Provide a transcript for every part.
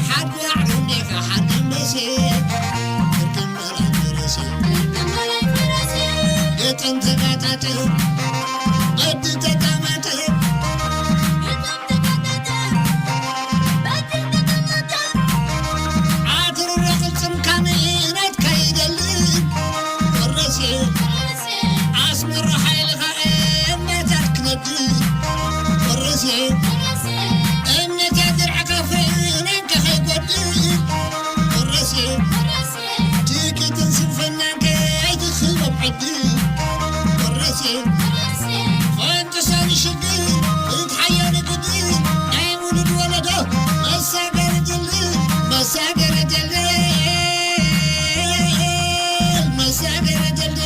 ሓዳዕ እንዴካ ሓዳም ደሴ፣ ብርቅም በላይ ፈረሴ፣ ግጥም ተጋጣጥም፣ በዲ ተጋማጥም፣ ኣትርረ ቅልጽም ካምኢናት ከይደሊ፣ ፈረሴ፣ ኣስመራ ሓይልኻ እምነታት ክነዲ፣ ፈረሴ፣ እምነታት ድርዕካ ፍናንካ ከይጎድል፣ ፈረሴ፣ ትኪትን ስንፍናን ከይትኽበብ ዕድል፣ ፈረሴ፣ ፈንጥሶ ንሽግር፣ እትሓዮ ንግድል፣ ናይ ውሉድ ወለዶ መሳገሪ ድልድል፣ መሳገሪ ድልድል፣ መሳገሪ ድልድል።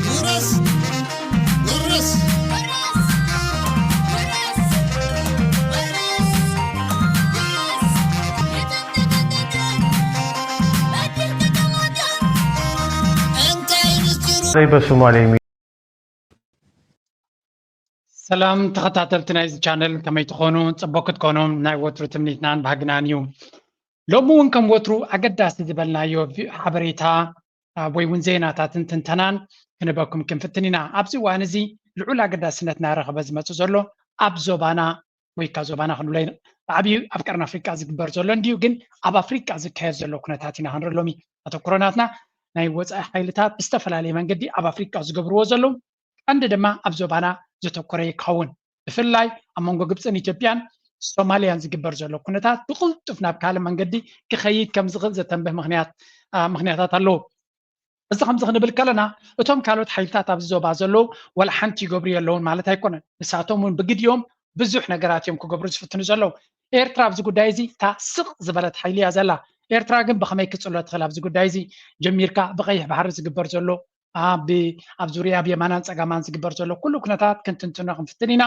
ውረስ፣ ውረስ። እንታይ ምስጢሩ? ዘይ በሶማሌ ሚ- ሰላም ተኸታተልቲ ናይዚ ቻነል፣ ከመይ ትኾኑ? ጽቡቅ ክትኮኑ ናይ ወትሩ ትምኒትናን ባህግናን እዩ። ሎሚ እውን ከም ወትሩ ኣገዳሲ ዝበልናዮ ቪ-፣ ሓበሬታ፣ አ፣ ወይ እውን ዜናታትን ትንተናን ክንበኩም ክንፍትን ኢና። ኣብዚ እዋን እዚ ልዑል ኣገዳስነት እናረኸበ ዝመጽእ ዘሎ ኣብ ዞባና ወይ ካብ ዞባና ክንብሎ ኢና፣ ብዓብዩ ኣብ ቀርኒ ኣፍሪቃ ዝግበር ዘሎ እንድዩ፣ ግን ኣብ ኣፍሪቃ ዝካየድ ዘሎ ኩነታት ኢና ክንርኢ ሎሚ ኣተኩሮ ናትና። ናይ ወጻኢ ሓይልታት ብዝተፈላለየ መንገዲ ኣብ ኣፍሪቃ ዝገብርዎ ዘለዉ ቀንዲ ድማ ኣብ ዞባና ዘተኮረ ይከውን። ብፍላይ ኣብ መንጎ ግብጽን ኢትዮጵያን ሶማልያን ዝግበር ዘሎ ኩነታት ብቕልጡፍ ናብ ካልእ መንገዲ ክኸይድ ከም ዝኽእል ዘተንብህ ምኽንያት፣ አ፣ ምኽንያታት ኣለዎ። እዚ ከምዚ ክንብል ከለና እቶም ካልኦት ሓይልታት ኣብዚ ዞባ ዘለዉ ዋላ ሓንቲ ይገብሩ የለውን ማለት ኣይኮነን። ንሳቶም እውን ብግዲኦም ብዙሕ ነገራት እዮም ክገብሩ ዝፍትኑ ዘለዉ። ኤርትራ ኣብዚ ጉዳይ እዚ እታ ስቕ ዝበለት ሓይሊ እያ ዘላ። ኤርትራ ግን ብኸመይ ክጽሎ ትኽእል? ኣብዚ ጉዳይ እዚ ጀሚርካ ብቐይሕ ባሕሪ ዝግበር ዘሎ ኣብ፣ ኣብ ዙርያ ኣብ የማናን ጸጋማን ዝግበር ዘሎ ኩሉ ኩነታት ክንትንትኖ ክንፍትን ኢና።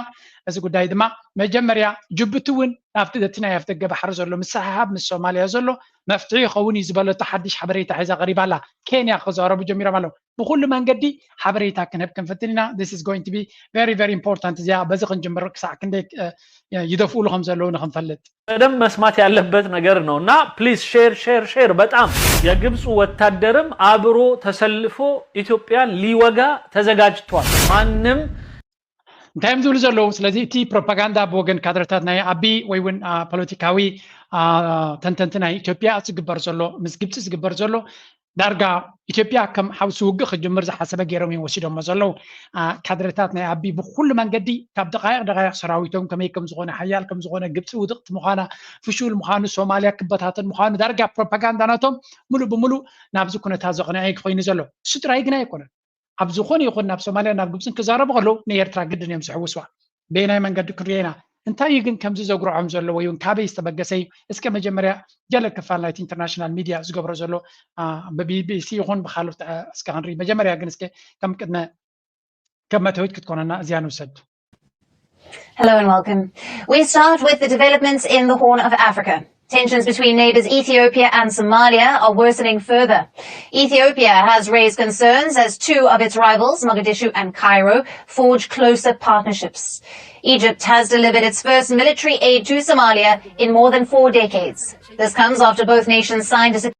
እዚ ጉዳይ ድማ መጀመርያ ጅቡቲ እውን ናብቲ፣ እቲ ናይ ኣፍ ደገ ባሕሪ ዘሎ ምስሕሓብ ምስ ሶማልያ ዘሎ መፍትሒ ይኸውን እዩ ዝበለቶ ሓድሽ ሓበሬታ ሒዛ ቀሪባ ኣላ። ኬንያ ክዛረቡ ጀሚሮም ኣለዉ። ብኩሉ መንገዲ ሓበሬታ ክንህብ ክንፍትን ኢና። This is going to be very, very important። እዚኣ በዚ ክንጅምር ክሳዕ ክንደይ፣ እ፣ ይደፍኡሉ ከም ዘለዉ ንክንፈልጥ። በደንብ መስማት ያለበት ነገር ነው እና please share, share, share። በጣም የግብፁ ወታደርም አብሮ ተሰልፎ ኢትዮጵያን ሊወጋ ተዘጋጅቷል። ማንም እንታይ እዮም ዝብሉ ዘለዉ? ስለዚ እቲ ፕሮፓጋንዳ ብወገን ካድረታት ናይ ኣቢ ወይ እውን፣ አ፣ ፖለቲካዊ፣ አ፣ ተንተንቲ ናይ ኢትዮጵያ ዝግበር ዘሎ፣ ምስ ግብፂ ዝግበር ዘሎ ዳርጋ ኢትዮጵያ ከም ሓውሲ ውግእ ክጅምር ዝሓሰበ ገይሮም እዮም ወሲዶሞ ዘለዉ። አ፣ ካድረታት ናይ ኣቢ ብኩሉ መንገዲ ካብ ደቃይቕ ደቃይቕ ሰራዊቶም ከመይ ከም ዝኾነ፣ ሓያል ከም ዝኾነ፣ ግብፂ ውድቕቲ ምዃና፣ ፍሹል ምዃኑ፣ ሶማልያ ክበታተን ምዃኑ ዳርጋ ፕሮፓጋንዳ ናቶም ሙሉእ ብሙሉእ ናብዚ ኩነታት ዘቕንዐ እዩ ኮይኑ ዘሎ። እሱ ጥራይ ግን ኣይኮነን። ኣብ ዝኾነ ይኹን ናብ ሶማልያ ናብ ግብፅን ክዛረቡ ከለዉ ንኤርትራ ግድን እዮም ዝሕውስዋ። በየናይ መንገዲ ክንሪኦ ኢና? እንታይ እዩ ግን ከምዚ ዘጉርዖም ዘሎ ወይ እውን ካበይ ዝተበገሰ እዩ? እስከ መጀመርያ ገለ ክፋል ናይቲ ኢንተርናሽናል ሚድያ ዝገብሮ ዘሎ፣ አ፣ ብቢቢሲ ይኹን ብኻልኦት፣ አ፣ እስከ ክንርኢ። መጀመርያ ግን እስከ ከም ቅድመ፣ ከም መእተዊት ክትኮነና እዚኣ ንውሰድ። Hello and welcome. We start with the developments in the Horn of Africa. Tensions between neighbors Ethiopia and Somalia are worsening further. Ethiopia has raised concerns as two of its rivals, Mogadishu and Cairo, forge closer partnerships. Egypt has delivered its first military aid to Somalia in more than four decades. This comes after both nations signed a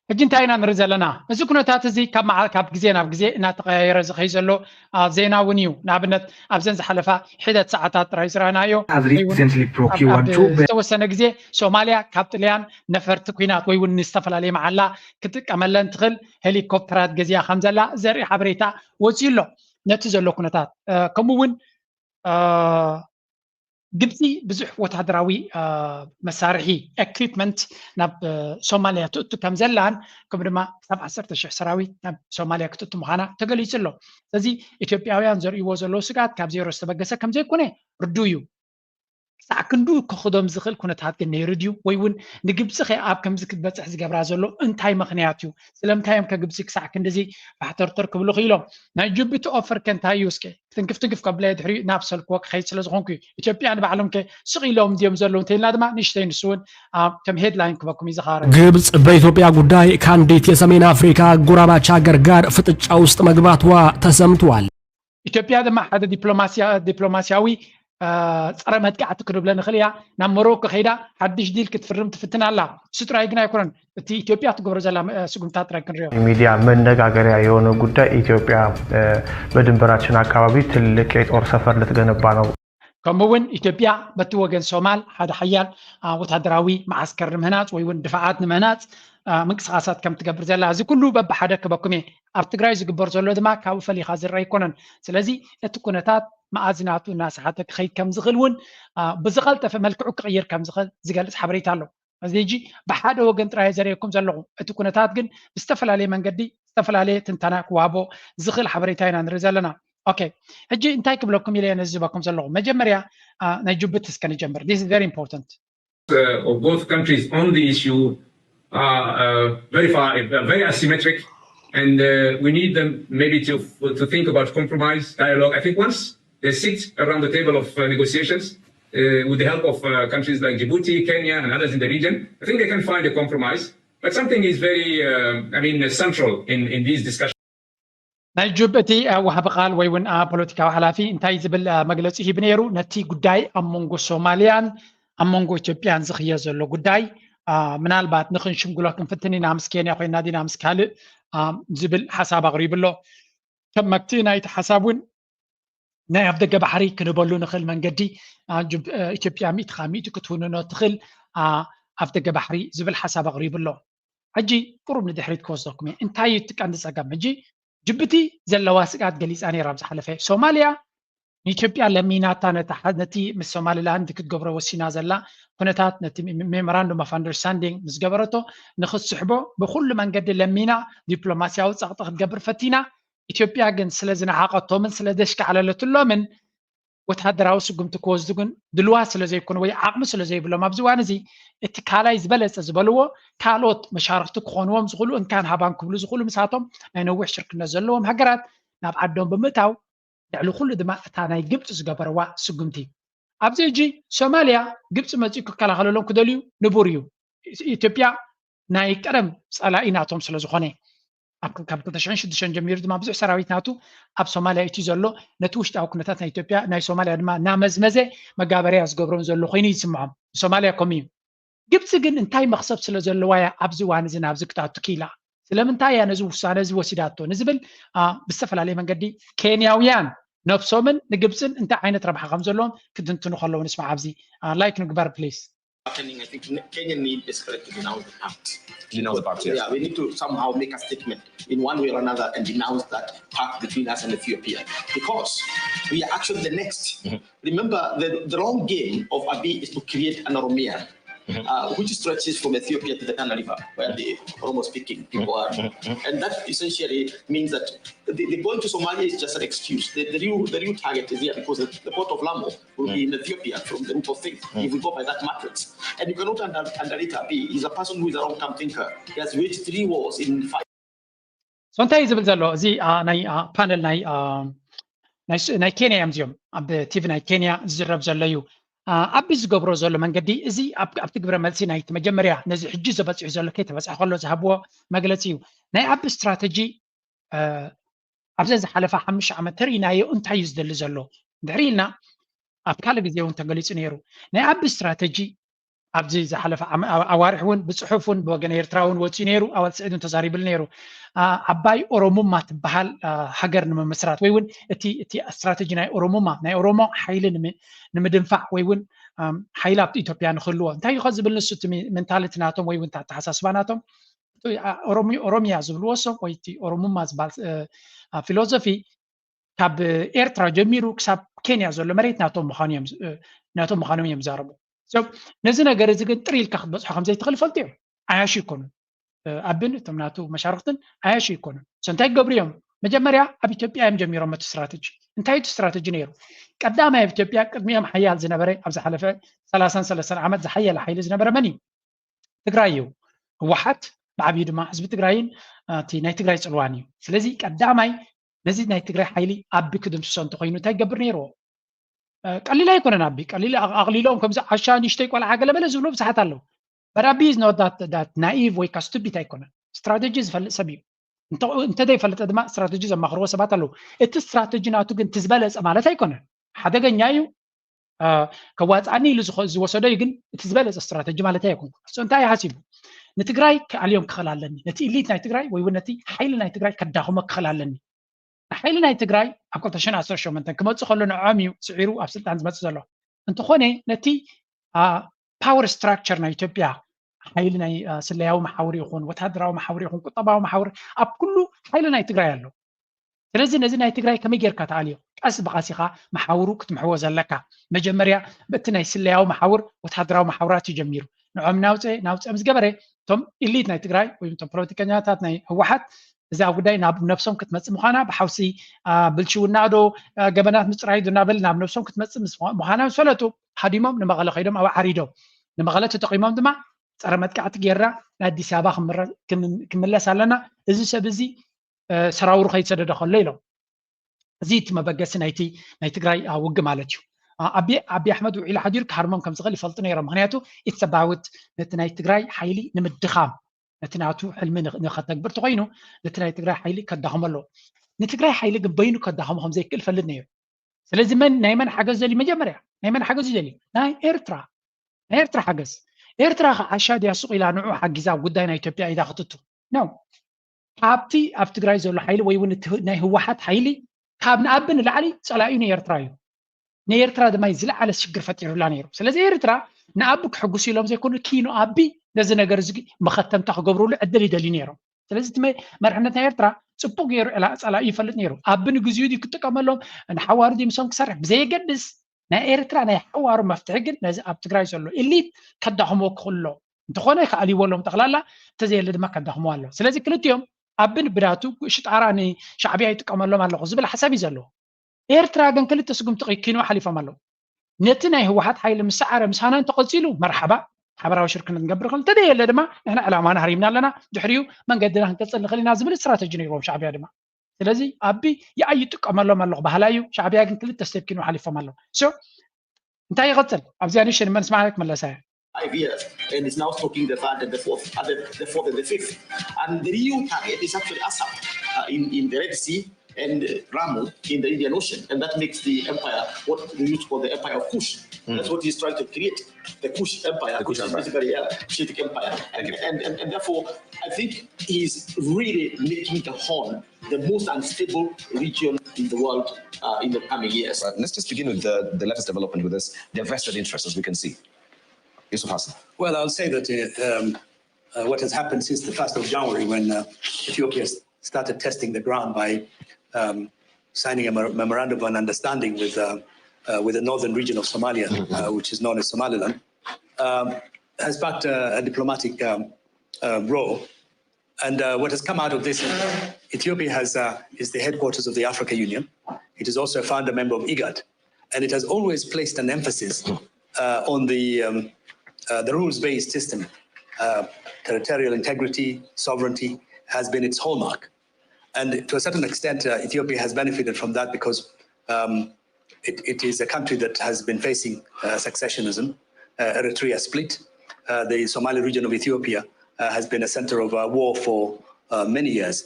ሕጂ እንታይ ኢና ንርኢ ዘለና? እዚ ኩነታት እዚ ካብ መዓ-፣ ካብ ግዜ ናብ ግዜ እናተቐያየረ ዝኸይ ዘሎ፣ አ፣ ዜና እውን እዩ። ንኣብነት ኣብዘን ዝሓለፋ ሒደት ሰዓታት ጥራይ ዝረኣናዮ፣ As ወይ እውን recently ኣብ፣ ኣብ procure two ዝተወሰነ ግዜ ሶማልያ ካብ ጥልያን ነፈርቲ ኲናት ወይ እውን ንዝተፈላለየ መዓላ ክትጥቀመለን ትኽእል ሄሊኮፕተራት ገዚኣ ከም ዘላ ዘርኢ ሓበሬታ ወፂኡ ኣሎ። ነቲ ዘሎ ኩነታት፣ እ፣ ከምኡ እውን፣ እ፣ ግብፂ ብዙሕ ወታደራዊ፣ እ፣ መሳርሒ፣ ኤኩፕመንት ናብ፣ እ፣ ሶማልያ ትእቱ ከም ዘላን ከምኡ ድማ ክሳብ ዓሰርተ ሽሕ ሰራዊት ናብ ሶማልያ ክትእቱ ምዃና ተገሊጹ ኣሎ። ስለዚ ኢትዮጵያውያን ዘርእይዎ ዘለዉ ስግኣት ካብ ዜሮ ዝተበገሰ ከም ዘይኮነ ርዱእ እዩ። ክሳዕ ክንዱ ከኽዶም ዝኽእል ኩነታት ግን ነይሩ ድዩ? ወይ እውን ንግብፂ ከ ኣብ ከምዚ ክትበፅሕ ዝገብራ ዘሎ እንታይ ምኽንያት እዩ? ስለምንታይ እዮም ከ ግብፂ ክሳዕ ክንድዚ ባሕተርተር ክብሉ ክኢሎም? ናይ ጅቡቲ ኦፈር ከ እንታይ እዩ? እስከ ትንክፍ ትንክፍ ከብለየ ድሕሪኡ ናብ ሰልክዎ ክኸይድ ስለ ዝኾንኩ እዩ። ኢትዮጵያ ንባዕሎም ከ ስቕ ኢሎም ድዮም ዘለዉ እንተኢልና ድማ ንእሽተይ ንሱ እውን፣ አ፣ ከም ሄድላይን ክበኩም እዩ ዝኻረ። ግብጽ በኢትዮጵያ ጉዳይ ከአንዲት የሰሜን አፍሪካ አጎራባች ሀገር ጋር ፍጥጫ ውስጥ መግባቷ ተሰምቷል። ኢትዮጵያ ድማ ሓደ ዲፕሎማሲያዊ ፀረ መጥቃዕቲ ክንብለ ንኽእል እያ። ናብ ሞሮኮ ከይዳ ሓድሽ ዲል ክትፍርም ትፍትን ኣላ። እሱ ጥራይ ግን ኣይኮነን፣ እቲ ኢትዮጵያ ትገብሮ ዘላ ስጉምታት ጥራይ ክንሪኦ። ሚዲያ መነጋገሪያ የሆነ ጉዳይ ኢትዮጵያ በድንበራችን አካባቢ ትልቅ የጦር ሰፈር ልትገነባ ነው። ከምኡ እውን ኢትዮጵያ በቲ ወገን ሶማል ሓደ ሓያል ወታደራዊ መዓስከር ንምህናፅ ወይ እውን ድፋዓት ንምህናፅ ምንቅስቃሳት ከም ትገብር ዘላ፣ እዚ ኩሉ በብሓደ ክበኩም እየ። ኣብ ትግራይ ዝግበር ዘሎ ድማ ካብኡ ፈሊኻ ዝረአ ኣይኮነን። ስለዚ እቲ ኩነታት መኣዝናቱ እናሰሓተ ክኸይድ ከም ዝኽእል እውን ብዝቐልጠፈ መልክዑ ክቕይር ከም ዝኽእል ዝገልፅ ሓበሬታ ኣሎ። እዚ ሕጂ ብሓደ ወገን ጥራይ ዘርእየኩም ዘለኹ፣ እቲ ኩነታት ግን ብዝተፈላለየ መንገዲ ዝተፈላለየ ትንተና ክዋቦ ዝኽእል ሓበሬታ ኢና ንርኢ ዘለና። ኦኬ፣ ሕጂ እንታይ ክብለኩም ኢለ ነዚ ዝበኩም ዘለኹ፣ መጀመርያ ናይ ጅቡቲ እስከ ንጀምር። This is very important. Uh, of both countries on the issue are uh, very far, uh, very asymmetric, and uh, we need them maybe to to think about compromise, dialogue. I think once they sit around the table of uh, negotiations uh, with the help of uh, countries like Djibouti, Kenya, and others in the region, I think they can find a compromise. But something is very, uh, I mean, uh, central in in these discussions. ናይ ጅቡቲ ወሃቢ ቃል ወይ እውን ፖለቲካዊ ሓላፊ እንታይ ዝብል መግለፂ ሂብ ነይሩ? ነቲ ጉዳይ ኣብ መንጎ ሶማልያን ኣብ መንጎ ኢትዮጵያን ዝኽየ ዘሎ ጉዳይ ምናልባት ንክንሽምግሎ ክንፍትን ኢና፣ ምስ ኬንያ ኮይና ዲና ምስ ካልእ ዝብል ሓሳብ ኣቕሪቡ ኣሎ። ከም መግትኢ ናይቲ ሓሳብ እውን ናይ ኣፍ ደገ ባሕሪ ክንበሉ ንኽእል መንገዲ ኢትዮጵያ ሚእቲ ካብ ሚእቲ ክትውንኖ ትኽእል ኣፍ ደገ ባሕሪ ዝብል ሓሳብ ኣቕሪቡ ኣሎ። ሕጂ ቁሩብ ንድሕሪት ክወስደኩም እየ። እንታይ እዩ እቲ ቀንዲ ፀገም? ሕጂ ጅቡቲ ዘለዋ ስግኣት ገሊፃ ነይራ ኣብ ዝሓለፈ። ሶማልያ ንኢትዮጵያ ለሚናታ ነቲ ምስ ሶማሊላንድ ክትገብሮ ወሲና ዘላ ኩነታት ነቲ ሜሞራንዱም ኦፍ ኣንደርስታንዲንግ ምስ ገበረቶ ንክትስሕቦ ብኩሉ መንገዲ ለሚና ዲፕሎማሲያዊ ፀቕጢ ክትገብር ፈቲና። ኢትዮጵያ ግን ስለ ዝነዓቐቶምን ስለ ዘሽካዕለለትሎምን ወታደራዊ ስጉምቲ ክወስዱ ግን ድልዋት ስለ ዘይኮኑ ወይ ዓቕሚ ስለ ዘይብሎም ኣብዚ እዋን እዚ እቲ ካልኣይ ዝበለፀ ዝበልዎ ካልኦት መሻርክቲ ክኾንዎም ዝኽእሉ እንካን ሃባን ክብሉ ዝኽእሉ ምሳቶም ናይ ነዊሕ ሽርክነት ዘለዎም ሃገራት ናብ ዓዶም ብምእታው ልዕሊ ኩሉ ድማ እታ ናይ ግብፂ ዝገበረዋ ስጉምቲ ኣብዚ ሕጂ ሶማልያ ግብፂ መፂኡ ክከላኸለሎም ክደልዩ ንቡር እዩ። ኢትዮጵያ ናይ ቀደም ፀላኢ ናቶም ስለ ዝኾነ ካብ ክልተ ሽሕን ሽዱሽተን ጀሚሩ ድማ ብዙሕ ሰራዊት ናቱ ኣብ ሶማልያ እቲ ዘሎ ነቲ ውሽጣዊ ኩነታት ናይ ኢትዮጵያ ናይ ሶማልያ ድማ እናመዝመዘ መጋበርያ ዝገብሮም ዘሎ ኮይኑ ይስምዖም። ሶማልያ ከምኡ እዩ። ግብፂ ግን እንታይ መኽሰብ ስለ ዘለዋ እያ ኣብዚ እዋን እዚ ናብዚ ክትኣቱ ክኢላ? ስለምንታይ እያ ነዚ ውሳነ እዚ ወሲዳቶ ንዝብል ብዝተፈላለየ መንገዲ ኬንያውያን ነብሶምን ንግብፅን እንታይ ዓይነት ረብሓ ከም ዘለዎም ክትንትኑ ከለዉ ንስማዕ። ኣብዚ ላይክ ንግበር ፕሊስ። happening, I think Kenya need desperately to denounce the pact. Denounce the pact, yes. Yeah, we need to somehow make a statement in one way or another and denounce that pact between us and Ethiopia. Because we are actually the next. Remember, the, the long game of Abiy is to create an Oromia, uh, which stretches from Ethiopia to the Tana River, where the Oromo speaking people are. And that essentially means that the, the going to Somalia is just an excuse. The, the, real, the real target is here because the, the port of Lamu will be in Ethiopia from the root of things if we go by that matrix. And you cannot under, underrate Abiy. He's a person who is a long-term thinker. He has waged three wars in five. So እንታይ እዩ ዝብል ዘሎ እዚ ናይ ፓነል ናይ ናይ ኬንያ እዮም እዚኦም ኣብ ቲቪ ናይ ኬንያ ዝዝረብ ዘሎ እዩ። ኣቢ ዝገብሮ ዘሎ መንገዲ እዚ ኣብቲ ግብረ መልሲ ናይቲ መጀመርያ ነዚ ሕጂ ዝበፅሑ ዘሎ ከይተበፅሐ ከሎ ዝሃብዎ መግለፂ እዩ። ናይ ኣቢ ስትራተጂ ኣብዘን ዝሓለፋ ሓሙሽተ ዓመት ተርእናዮ እንታይ እዩ ዝደሊ ዘሎ ድሕሪ ኢልና ኣብ ካልእ ግዜ እውን ተገሊፁ ነይሩ። ናይ ኣቢ ስትራተጂ ኣብዚ ዝሓለፈ ኣዋርሕ እውን ብፅሑፍ እውን ብወገን ኤርትራ እውን ወፂኡ ነይሩ። ኣዋል ስዒድ እውን ተዛሪብሉ ነይሩ። ዓባይ ኦሮሙማ ትበሃል ሃገር ንምምስራት ወይ እውን እቲ እቲ ስትራተጂ ናይ ኦሮሙማ ናይ ኦሮሞ ሓይሊ ንምድንፋዕ ወይ እውን ሓይሊ ኣብቲ ኢትዮጵያ ንክህልዎ እንታይ እዩ ዝብል ንሱ እቲ ሜንታሊቲ ናቶም ወይ እውን ኣተሓሳስባ ናቶም ኦሮሚያ ዝብልዎ ሰብ ወይ እቲ ኦሮሙማ ዝበሃል ፊሎዞፊ ካብ ኤርትራ ጀሚሩ ክሳብ ኬንያ ዘሎ መሬት ናቶም ምዃኑ እዮም ናቶም ምዃኖም እዮም ዛረቡ። ነዚ ነገር እዚ ግን ጥሪ ኢልካ ክትበፅሖ ከም ዘይትኽእል ይፈልጡ እዮም። ዓያሹ ይኮኑን ኣብን እቶም ናቱ መሻርክትን ዓያሹ ይኮኑን። እንታይ ክገብሩ እዮም? መጀመርያ ኣብ ኢትዮጵያ እዮም ጀሚሮም እቲ ስትራተጂ። እንታይ እቲ ስትራተጂ ነይሩ? ቀዳማይ ኣብ ኢትዮጵያ ቅድሚኦም ሓያል ዝነበረ ኣብ ዝሓለፈ ሰላሳን ሰለስተን ዓመት ዝሓየለ ሓይሊ ዝነበረ መን እዩ? ትግራይ እዩ። ህወሓት ብዓብዩ ድማ ህዝቢ ትግራይን እቲ ናይ ትግራይ ፅልዋን እዩ። ስለዚ ቀዳማይ ነዚ ናይ ትግራይ ሓይሊ ኣቢ ክድምስሶ እንተኮይኑ እንታይ ይገብር ነይርዎ? ቀሊል ኣይኮነን። ኣቢ ቀሊል ኣቕሊሎም ከምዚ ዓሻ ንሽተይ ቆልዓ ገለመለ ዝብሎ ብዙሓት ኣለዉ። But ኣቢ is not that naive ወይ ካ ስቱፒድ ኣይኮነን። ስትራቴጂ ዝፈልጥ ሰብ እዩ። እንተዘይፈለጠ ድማ ስትራተጂ ዘማኽርዎ ሰባት ኣለዉ። እቲ ስትራተጂ ናቱ ግን እቲ ዝበለፀ ማለት ኣይኮነን። ሓደገኛ እዩ። ከዋፅኣኒ ኢሉ ዝወሰዶ እዩ፣ ግን እቲ ዝበለፀ ስትራተጂ ማለት ኣይኮንኩ። እንታይ ሓሲቡ? ንትግራይ ክኣልዮም ክኽእል ኣለኒ፣ ነቲ ኢሊት ናይ ትግራይ ወይ እውን ነቲ ሓይሊ ናይ ትግራይ ከዳኽሞ ክኽእል ኣለኒ። ንሓይሊ ናይ ትግራይ ኣብ ክልተ ሽሕን ዓሰርተ ሸሞንተን ክመፅእ ከሎ ንዖም እዩ ስዒሩ ኣብ ስልጣን ዝመፅእ ዘሎ። እንተኾነ ነቲ ፓወር ስትራክቸር ናይ ኢትዮጵያ ሓይሊ ናይ ስለያዊ መሓውር ይኹን ወታደራዊ መሓውር ይኹን ቁጠባዊ መሓውር ኣብ ኩሉ ሓይሊ ናይ ትግራይ ኣሎ። ስለዚ ነዚ ናይ ትግራይ ከመይ ጌርካ ተኣልዮ? ቀስ ብቐስ ኢኻ መሓውሩ ክትምሕዎ ዘለካ። መጀመርያ በቲ ናይ ስለያዊ መሓውር ወታደራዊ መሓውራት እዩ ጀሚሩ። ንዖም ናውፀ ናውፀ ምስ ገበረ እቶም ኢሊት ናይ ትግራይ ወይ እቶም ፖለቲከኛታት ናይ ህወሓት እዛ ጉዳይ ናብ ነብሶም ክትመፅእ ምዃና ብሓውሲ ብልሽውና ዶ ገበናት ምፅራይ ዶ እናበል ናብ ነብሶም ክትመፅእ ምዃና ምስ ፈለጡ ሃዲሞም ንመቐለ ከይዶም ኣብ ዓሪዶም ንመቐለ ተጠቒሞም ድማ ፀረ መጥቃዕቲ ጌርና ንኣዲስ ኣበባ ክምለስ ኣለና። እዚ ሰብ እዚ ሰራውሩ ከይሰደደ ከሎ ኢሎም። እዚ እቲ መበገሲ ናይቲ ናይ ትግራይ ውግ ማለት እዩ። ኣቢ ኣቢ ኣሕመድ ውዒሉ ሓዲሩ ክሃርሞም ከም ዝኽእል ይፈልጡ ነይሮም። ምክንያቱ ኢትሰባውት ነቲ ናይ ትግራይ ሓይሊ ንምድኻም ነቲ ናቱ ሕልሚ ንኸተግብር ተኮይኑ ነቲ ናይ ትግራይ ሓይሊ ከዳኽሞ ኣለዎ። ንትግራይ ሓይሊ ግን በይኑ ከዳኽሞ ከም ዘይክእል ይፈልጥ ነይሩ። ስለዚ መን ናይ መን ሓገዝ ዘልዩ? መጀመርያ ናይ መን ሓገዝ እዩ ዘልዩ? ናይ ኤርትራ፣ ናይ ኤርትራ ሓገዝ። ኤርትራ ከዓሻ ድያ ሱቕ ኢላ ንዑ ሓጊዛ ጉዳይ ናይ ኢትዮጵያ ኢዳ ክትቱ ነው። ካብቲ ኣብ ትግራይ ዘሎ ሓይሊ ወይ እውን ናይ ህወሓት ሓይሊ ካብ ንኣቢ ንላዕሊ ፀላኢኡ ንኤርትራ እዩ። ንኤርትራ ድማ ዝለዓለ ሽግር ፈጢሩላ ነይሩ። ስለዚ ኤርትራ ንኣቢ ክሕጉሱ ኢሎም ዘይኮኑ ኪኖ ኣቢ ነዚ ነገር እዚ መኸተምታ ክገብሩሉ ዕድል ይደልዩ ነይሮም። ስለዚ እቲ መ- መርሕነት ናይ ኤርትራ ፅቡቅ ገይሩ ዕላ- ፀላኢ ይፈልጥ ነይሩ። ኣቢ ንግዚኡ ድዩ ክጥቀመሎም ንሓዋሩ ድዩ ምሶም ክሰርሕ ብዘየገድስ ናይ ኤርትራ ናይ ሓዋሩ መፍትሒ ግን ነዚ ኣብ ትግራይ ዘሎ ኢሊት ከዳኽሞ ክኽሎ እንተኾነ ከኣልይዎ ኣለዎም ጠቕላላ እንተዘየለ ድማ ከዳኽሞ ኣሎ። ስለዚ ክልቲኦም ኣቢ ንብዳቱ ሽጣራ ንሻዕብያ ይጥቀመሎም ኣለኹ ዝብል ሓሳብ እዩ ዘለዎ። ኤርትራ ግን ክልተ ስጉምቲ ኪንዋ ሓሊፎም ኣለዉ። ነቲ ናይ ህወሓት ሓይሊ ምስ ሰዓረ ምሳና እንተቐፂሉ መርሓባ ሓበራዊ ሽርክነት ንገብር ክል እንተደየለ ድማ ንሕና ዕላማና ሃሪምና ኣለና ድሕሪኡ መንገድና ክንቀፅል ንኽእል ኢና ዝብል ስትራተጂ ነይርዎም ሻዕብያ ድማ። ስለዚ ኣቢ ይኣይ ይጥቀመሎም ኣለኹ ባህላ እዩ። ሻዕብያ ግን ክልተ ስቴፕ ኪንዋ ሓሊፎም ኣለዉ። ሶ እንታይ ይቐፅል ኣብዚኣ ንሽን መን ስማዕና ክመለሳ እያ። five years and is now talking the third and the fourth, and the, the fourth and the fifth. And the real target is actually Assam uh, in, in the Red Sea and uh, Ramu in the Indian Ocean. And that makes the empire what we used to call the Empire of Kush. That's what he's trying to create, the Kush Empire, The Kush which is Empire. basically a Shiitic empire. Thank And, you. and, and, and therefore, I think he's really making the Horn the most unstable region in the world uh, in the coming years. But let's just begin with the, the latest development with this, the vested interests, as we can see. Yusuf Hassan. Well, I'll say that uh, um, uh, what has happened since the first of January, when uh, Ethiopia s- started testing the ground by um, signing a mer- memorandum of an understanding with, uh, uh, with the northern region of Somalia, uh, which is known as Somaliland, um, has sparked a, a diplomatic um, uh, role. And uh, what has come out of this is Ethiopia has, uh, is the headquarters of the Africa Union. It is also a founder member of IGAD. And it has always placed an emphasis uh, on the, um, uh, the rules-based system. Uh, territorial integrity, sovereignty has been its hallmark. And to a certain extent, uh, Ethiopia has benefited from that because um, it, it is a country that has been facing uh, successionism. Uh, Eritrea split. Uh, the Somali region of Ethiopia uh, has been a center of uh, war for uh, many years.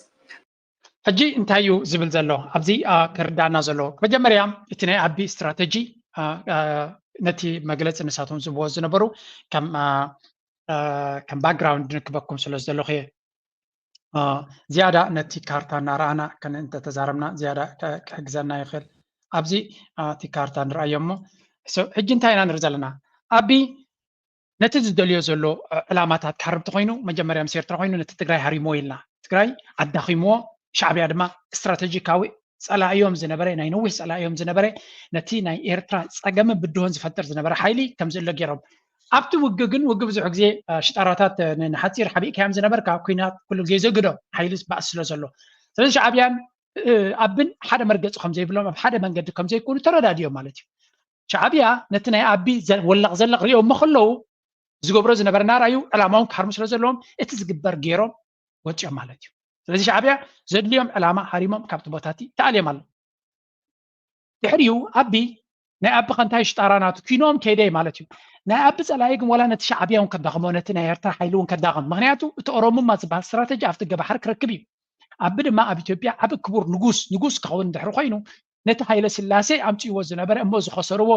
ሕጂ እንታይ እዩ ዝብል ዘሎ ኣብዚ አ፣ ክርዳና ዘሎ? መጀመርያ እቲ ናይ ኣቢ ስትራተጂ አ፣ አ፣ ነቲ መግለፂ ንሳቶም ዝብዎ ዝነበሩ ከም አ፣ አ፣ ከም ባክግራውንድ ንክበኩም ስለ ዝደለኹ እየ። አ፣ ዝያዳ ነቲ ካርታ እናረኣና ከነ እንተተዛረብና ዝያዳ ከ- ክሕግዘና ይኽእል። ኣብዚ አ፣ እቲ ካርታ ንርኣዮ እሞ ሶ፣ ሕጂ እንታይ ኢና ንርኢ ዘለና? ኣቢ ነቲ ዝደልዮ ዘሎ ዕላማታት ክሃርም ተኮይኑ መጀመርያ ምስ ኤርትራ ኮይኑ ነቲ ትግራይ ሃሪምዎ ኢልና ትግራይ ኣዳኺምዎ ሻዕብያ ድማ ስትራተጂካዊ ፀላእዮም ዝነበረ ናይ ነዊሕ ፀላእዮም ዝነበረ ነቲ ናይ ኤርትራ ፀገምን ብድሆን ዝፈጥር ዝነበረ ሓይሊ ከምዝእለ ገይሮም ኣብቲ ውግ ግን ውግ ብዙሕ ግዜ ሽጣራታት ንሓፂር ሓቢእካዮም ዝነበርካ ኩናት ኩሉ ግዜ ዘግዶም ሓይሊ ባእስ ስለ ዘሎ ስለዚ ሻዕብያን ኣብን ሓደ መርገፂ ከምዘይብሎም ኣብ ሓደ መንገዲ ከምዘይኮኑ ተረዳድዮም ማለት እዩ ሻዕብያ ነቲ ናይ ኣቢ ወላቕ ዘለቕ ሪኦሞ ከለዉ ዝገብሮ ዝነበረ ናርኣዩ ዕላማውን ክሃርሙ ስለ ዘለዎም እቲ ዝግበር ገይሮም ወፂኦም ማለት እዩ ስለዚ ሻዕብያ ዘድልዮም ዕላማ ሃሪሞም ካብቲ ቦታ እቲ ተኣልዮም ኣሎ ድሕሪኡ ኣቢ ናይ ኣቢ ከንታይ ሽጣራ ናቱ ኪኖም ከይደ ማለት እዩ ናይ ኣቢ ፀላኢ ግን ዋላ ነቲ ሻዕብያ እውን ከዳኽሞ ነቲ ናይ ኤርትራ ሓይሊ እውን ከዳኽም ምክንያቱ እቲ ኦሮሙማ ዝበሃል ስትራተጂ ኣብቲ ገባሕር ክረክብ እዩ ኣቢ ድማ ኣብ ኢትዮጵያ ዓቢ ክቡር ንጉስ ንጉስ ክኸውን ድሕሪ ኮይኑ ነቲ ሃይለ ስላሴ ኣምፅዎ ዝነበረ እሞ ዝኸሰርዎ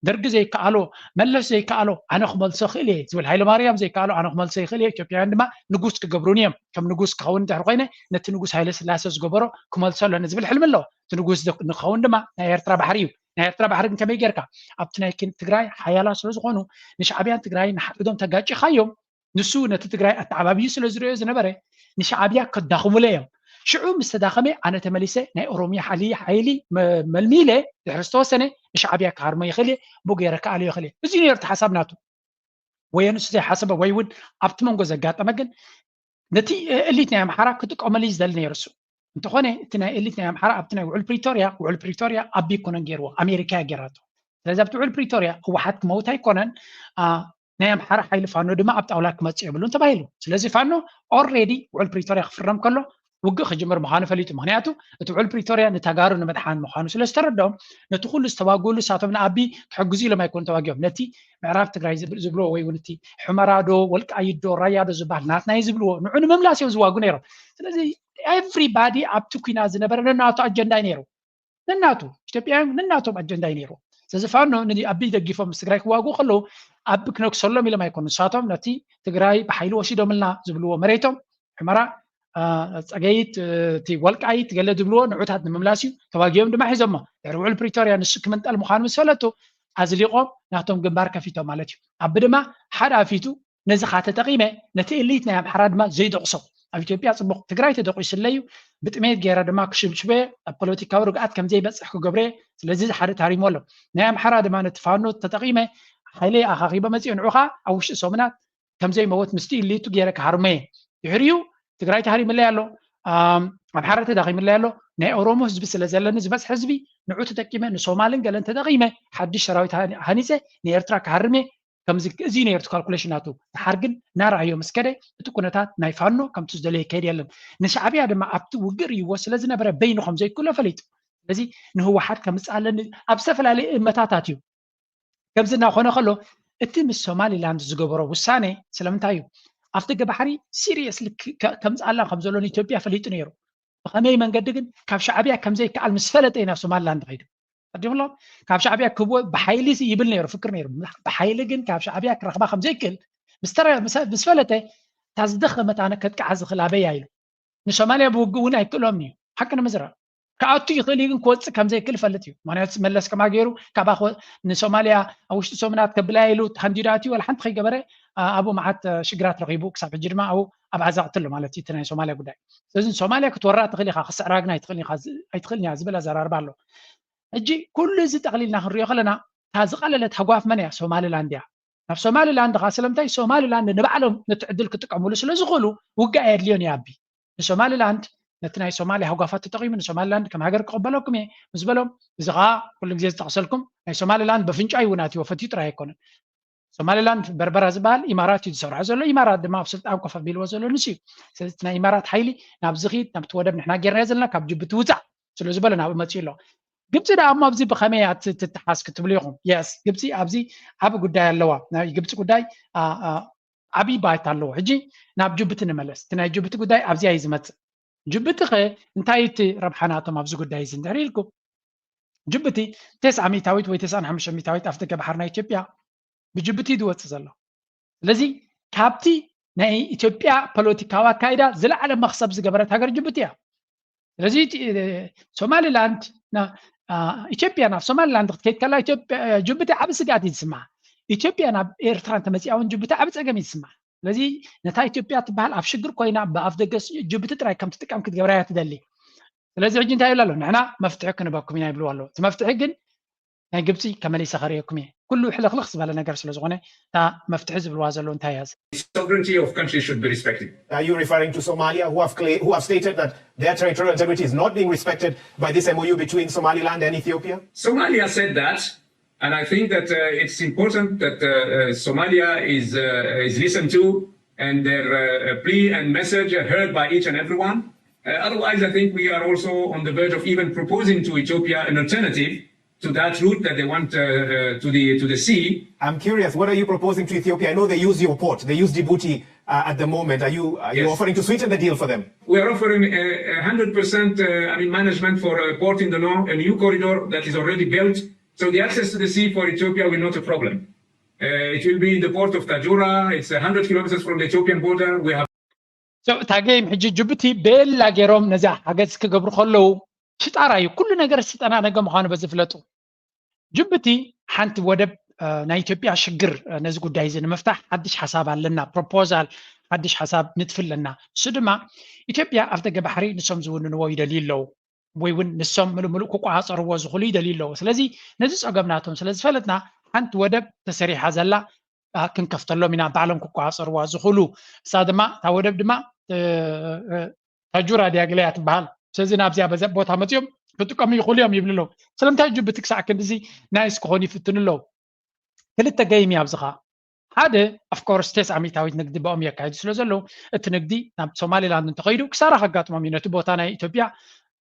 ደርጊ ዘይከኣሎ መለስ ዘይከኣሎ ኣነ ክመልሶ ክእል እየ ዝብል ሃይለ ማርያም ዘይከኣሎ ኣነ ክመልሶ ይኽእል እየ ኢትዮጵያውያን ድማ ንጉስ ክገብሩን እዮም ከም ንጉስ ክኸውን ድሕሪ ኮይነ ነቲ ንጉስ ሃይለ ስላሴ ዝገበሮ ክመልሶ ኣለኒ ዝብል ሕልሚ ኣሎ እቲ ንጉስ ንክኸውን ድማ ናይ ኤርትራ ባሕሪ እዩ ናይ ኤርትራ ባሕሪ ግን ከመይ ጌርካ ኣብቲ ናይ ትግራይ ሓያላ ስለዝኾኑ ንሻዕብያን ትግራይ ንሓድዶም ተጋጭኻዮም ንሱ ነቲ ትግራይ ኣተዓባብዩ ስለ ዝሪኦ ዝነበረ ንሻዕብያ ከዳኽሙለ እዮም ሽዑ ምስ ተዳኸመ ኣነ ተመሊሰ ናይ ኦሮሚያ ሓሊ ሓይሊ መልሚለ ድሕሪ ዝተወሰነ ንሻዕብያ ክሃርሞ ይኽእል እየ ብኡ ገይረ ክኣልዮ ይኽእል እየ እዚ ነርቱ ሓሳብ ናቱ ወየ ንሱ ዘይሓሰበ ወይ እውን ኣብቲ መንጎ ዘጋጠመ ግን ነቲ እሊት ናይ ኣምሓራ ክጥቀመሉ እዩ ዝደሊ ነይሩ እሱ እንተኾነ እቲ ናይ እሊት ናይ ኣምሓራ ኣብቲ ናይ ውዕል ፕሪቶርያ ውዕል ፕሪቶርያ ኣቢ ኮነን ገይርዎ ኣሜሪካ እያ ገይራቶ ስለዚ ኣብቲ ውዕል ፕሪቶርያ ህወሓት ክመውት ኣይኮነን ናይ ኣምሓራ ሓይሊ ፋኖ ድማ ኣብ ጣውላ ክመፅእ የብሉን ተባሂሉ ስለዚ ፋኖ ኦሬዲ ውዕል ፕሪቶርያ ክፍረም ከሎ ውግእ ክጅምር ምዃኑ ፈሊጡ ምክንያቱ እቲ ውዕል ፕሪቶርያ ንተጋሩ ንምድሓን ምዃኑ ስለ ዝተረድኦም ነቲ ኩሉ ዝተዋግእሉ እሳቶም ንኣቢ ክሕግዙ ኢሎም ኣይኮኑ ተዋጊኦም ነቲ ምዕራብ ትግራይ ዝብልዎ ወይ እውን እቲ ሕመራዶ ወልቃይዶ ራያዶ ዝበሃል ናትና እዩ ዝብልዎ ንዑ ንምምላስ እዮም ዝዋጉ ነይሮም ስለዚ everybody ኣብቲ ኩናት ዝነበረ ነናቱ ኣጀንዳ እዩ ነይሩ ነናቱ ኢትዮጵያውያን ነናቶም ኣጀንዳ እዩ ነይሩ ስለዚ ፋኖ ንኣቢ ደጊፎም ምስ ትግራይ ክዋግኡ ከለዉ ኣብ ክነክሰሎም ኢሎም ኣይኮኑ ንሳቶም ነቲ ትግራይ ብሓይሊ ወሲዶምልና ዝብልዎ መሬቶም ሕመራ ፀገይት እቲ ወልቃይት ገለ ዝብልዎ ንዑታት ንምምላስ እዩ ተዋጊኦም ድማ ሒዞሞ ድሕሪ ውዕል ፕሪቶርያ ንሱ ክምንጠል ምዃኑ ምስ ፈለጡ ኣዝሊቖም ናቶም ግንባር ከፊቶም ማለት እዩ ኣቢ ድማ ሓደ ኣፊቱ ነዚ ካ ተጠቒመ ነቲ እሊት ናይ ኣምሓራ ድማ ዘይደቕሶ ኣብ ኢትዮጵያ ፅቡቕ ትግራይ ተደቂሱለይ እዩ ብጥሜት ገይረ ድማ ክሽብሽበ ኣብ ፖለቲካዊ ርግኣት ከም ዘይበፅሕ ክገብረ ስለዚ ሓደ ታሪሞ ኣሎ ናይ ኣምሓራ ድማ ነቲ ፋኖ ተጠቒመ ሓይለይ ኣኻኺበ መፅኦ ንዑ ከዓ ኣብ ውሽጢ ሰሙናት ከም ዘይመወት ምስቲ ኢሊቱ ገይረ ክሃርሞ እየ ድሕሪኡ ትግራይ ተሃሪምለይ ኣሎ ኣምሓራ ተዳኺምለይ ኣሎ ናይ ኦሮሞ ህዝቢ ስለ ዘለኒ ዝበዝሕ ህዝቢ ንዑ ተጠቂመ ንሶማልን ገለን ተጠቒመ ሓድሽ ሰራዊት ሃኒፀ ንኤርትራ ክሃርም እየ ከምዚ እዚ ነርቱ ካልኩሌሽን ናቱ ድሓር ግን ናርኣዮ ምስ ከደ እቲ ኩነታት ናይ ፋኖ ከምቲ ዝደለየ ይከይድ የለን ንሻዕብያ ድማ ኣብቲ ውግእ ርእይዎ ስለ ዝነበረ በይኑ ከም ዘይክእሎ ፈሊጡ ስለዚ ንህወሓት ከምፅእ ኣለኒ ኣብ ዝተፈላለዩ እመታታት እዩ ከምዚ እናኾነ ከሎ እቲ ምስ ሶማሊላንድ ዝገበሮ ውሳኔ ስለምንታይ እዩ ኣብ ደገ ባሕሪ ሲሪየስሊ ከምፅኣላ ከም ዘሎ ንኢትዮጵያ ፈሊጡ ነይሩ ብኸመይ መንገዲ ግን ካብ ሻዕብያ ከም ዘይከኣል ምስ ፈለጠ ኢና ሶማሊላንድ ከይዱ ቀዲምሎም ካብ ሻዕብያ ክህብዎ ብሓይሊ ይብል ነይሩ ፍክር ነይሩ ብሓይሊ ግን ካብ ሻዕብያ ክረኽባ ከም ዘይክእል ምስ ፈለጠ እታ ዝደኸመት ኣነ ከጥቅዓ ዝኽእል ኣበያ ኢሉ ንሶማልያ ብውግእ እውን ኣይክእሎም እዩ ሓቂ ንምዝራብ ክኣቱ ይኽእል እዩ ግን ክወፅእ ከም ዘይክእል ፈልጥ እዩ ምክንያቱ መለስ ከማ ገይሩ ካባ ንሶማልያ ኣብ ውሽጢ ሰሙናት ከብላ ኢሉ ሃንዲዱ ኣትዩ ወላ ሓንቲ ከይገበረ ኣብኡ መዓት ሽግራት ረኺቡ ክሳብ ሕጂ ድማ ኣብኡ ኣብ ዓዛቕቲ ኣሎ ማለት እዩ ናይ ሶማልያ ጉዳይ ስለዚ ንሶማልያ ክትወራ ትኽእል ኢኻ ክስዕራ ግን ኣይትኽእል ኢኻ ኣይትኽእልን እያ ዝብል ኣዘራርባ ኣሎ ሕጂ ኩሉ እዚ ጠቕሊልና ክንሪኦ ከለና እታ ዝቐለለት ሃጓፍ መን እያ ሶማሊላንድ እያ ናብ ሶማሊላንድ ኻ ስለምንታይ ሶማሊላንድ ንባዕሎም ነቲ ዕድል ክጥቀምሉ ስለ ዝኽእሉ ውግእ ኣየድልዮን እዩ ኣቢ ንሶማሊላንድ ነቲ ናይ ሶማሊያ ሃጓፋት ተጠቒሙ ንሶማሊላንድ ከም ሃገር ክቕበለኩም እየ ምስ በሎም እዚ ኸዓ ኩሉ ግዜ ዝጠቕሰልኩም ናይ ሶማሊላንድ በፍንጫ ይውን ኣትዎ ፈትዩ ጥራይ ኣይኮነን ሶማሊላንድ በርበራ ዝበሃል ኢማራት እዩ ዝሰርሖ ዘሎ ኢማራት ድማ ኣብ ስልጣን ኮፍ ኣቢልዎ ዘሎ ንሱ እዩ ስለዚ ናይ ኢማራት ሓይሊ ናብዚ ኺድ ናብቲ ወደብ ንሕና ጌርናዮ ዘለና ካብ ጅቡቲ ውፃእ ስለ ዝበለ ናብኡ መፅኡ ኣሎ ግብፂ ደኣ እሞ ኣብዚ ብኸመይ እያ ትተሓዝ ክትብሉ ኢኹም የስ ግብፂ ኣብዚ ዓብ ጉዳይ ኣለዋ ናይ ግብፂ ጉዳይ ዓብዪ ባይታ ኣለዎ ሕጂ ናብ ጅቡቲ ንመለስ እቲ ናይ ጅቡቲ ጉዳይ ኣብዚኣ እዩ ዝመፅእ ጅቡቲ ኸ እንታይ እቲ ረብሓ ናቶም ኣብዚ ጉዳይ እዚ እንድሕር ኢልኩም ጅቡቲ ተስዓ ሚታዊት ወይ ተስዓን ሓሙሽተ ሚታዊት ኣፍ ደገ ባሕሪ ናይ ኢትዮጵያ ብጅቡቲ ዝወፅእ ዘሎ ስለዚ ካብቲ ናይ ኢትዮጵያ ፖለቲካዊ ኣካይዳ ዝለዓለ መክሰብ ዝገበረት ሃገር ጅቡቲ እያ ስለዚ ሶማሊላንድ ኢትዮጵያ ናብ ሶማሊላንድ ክትከይድ ከላ ጅቡቲ ዓብ ስግኣት እዩ ዝስምዓ ኢትዮጵያ ናብ ኤርትራ እንተመፂኣ እውን ጅቡቲ ዓብ ፀገም እዩ ዝስምዓ ስለዚ ነታ ኢትዮጵያ ትበሃል ኣብ ሽግር ኮይና ብኣፍ ደገ ጅቡቲ ጥራይ ከም ትጥቀም ክትገብራ እያ ትደሊ ስለዚ ሕጂ እንታይ ይብላ ኣሎ ንሕና መፍትሒ ክንበኩም ኢና ይብልዋ ኣለዉ እቲ መፍትሒ ግን ናይ ግብፂ ከመሊሰ ከርእየኩም እየ ኩሉ ሕልኽልኽ ዝበለ ነገር ስለ ዝኾነ እታ መፍትሒ ዝብልዋ ዘለዉ እንታይ እያ sovereignty of countries should be respected. Are you referring to Somalia, who have, cla- who have stated that their territorial integrity is not being respected by this M O U between Somaliland and Ethiopia? Somalia said that, and I think that uh, it's important that uh, uh, Somalia is, uh, is listened to and their uh, plea and message are heard by each and everyone. Uh, otherwise, I think we are also on the verge of even proposing to Ethiopia an alternative to that route that they want uh, uh, to the to the sea. I'm curious, what are you proposing to Ethiopia? I know they use your port, they use Djibouti uh, at the moment. Are you are you Yes. offering to sweeten the deal for them? We are offering a hundred percent uh, I mean management for a port in the north, a new corridor that is already built. So the access to the sea for Ethiopia will not a problem. Uh, it will be in the port of Tajura. It's a hundred kilometers from the Ethiopian border. We have So እታ game ሕጂ ጅቡቲ ቤላ ገይሮም ነዚኣ ሓገዝ ክገብሩ ከለዉ ሽጣራ እዩ። ኩሉ ነገር ዝተጠናነገ ምዃኑ በዚ ፍለጡ። ጅቡቲ ሓንቲ ወደብ እ፣ ናይ ኢትዮጵያ ሽግር እ፣ ነዚ ጉዳይ እዚ ንምፍታሕ ሓድሽ ሓሳብ ኣለና፣ ፕሮፖዛል ሓድሽ ሓሳብ ንጥፊ ኣለና። እሱ ድማ ኢትዮጵያ ኣብ ደገ ባሕሪ ንሶም ዝውንንዎ ይደልዩ ኣለዉ ወይ እውን ንሶም ምሉእ ምሉእ ክቆፃፀርዎ ዝኽእሉ ይደልዩ ኣለዉ። ስለዚ ነዚ ፀገም ናቶም ስለ ዝፈለጥና ሓንቲ ወደብ ተሰሪሓ ዘላ እ፣ ክንከፍተሎም ኢና ባዕሎም ክቆፃፀርዋ ዝኽእሉ። እሳ ድማ እታ ወደብ ድማ እ፣ እ፣ ታጁራ ድያ ገለያ ትበሃል። ስለዚ ናብዚኣ በዛ ቦታ መፂኦም ክጥቀሙ ይኽእሉ እዮም ይብሉ ኣለዉ። ስለምንታይ ጅቡቲ ክሳዕ ክንድዚ ናይስ ክኾኑ ይፍትኑ ኣለዉ? ክልተ ገይም እዩ ኣብዚ ኸዓ። ሓደ of course ቴስ ኣሚታዊት ንግዲ ብኦም የካይዱ ስለ ዘለዉ እቲ ንግዲ ናብ ሶማሊላንድ እንተኸይዱ ክሳራ ከጋጥሞም እዩ። ነቲ ቦታ ናይ ኢትዮጵያ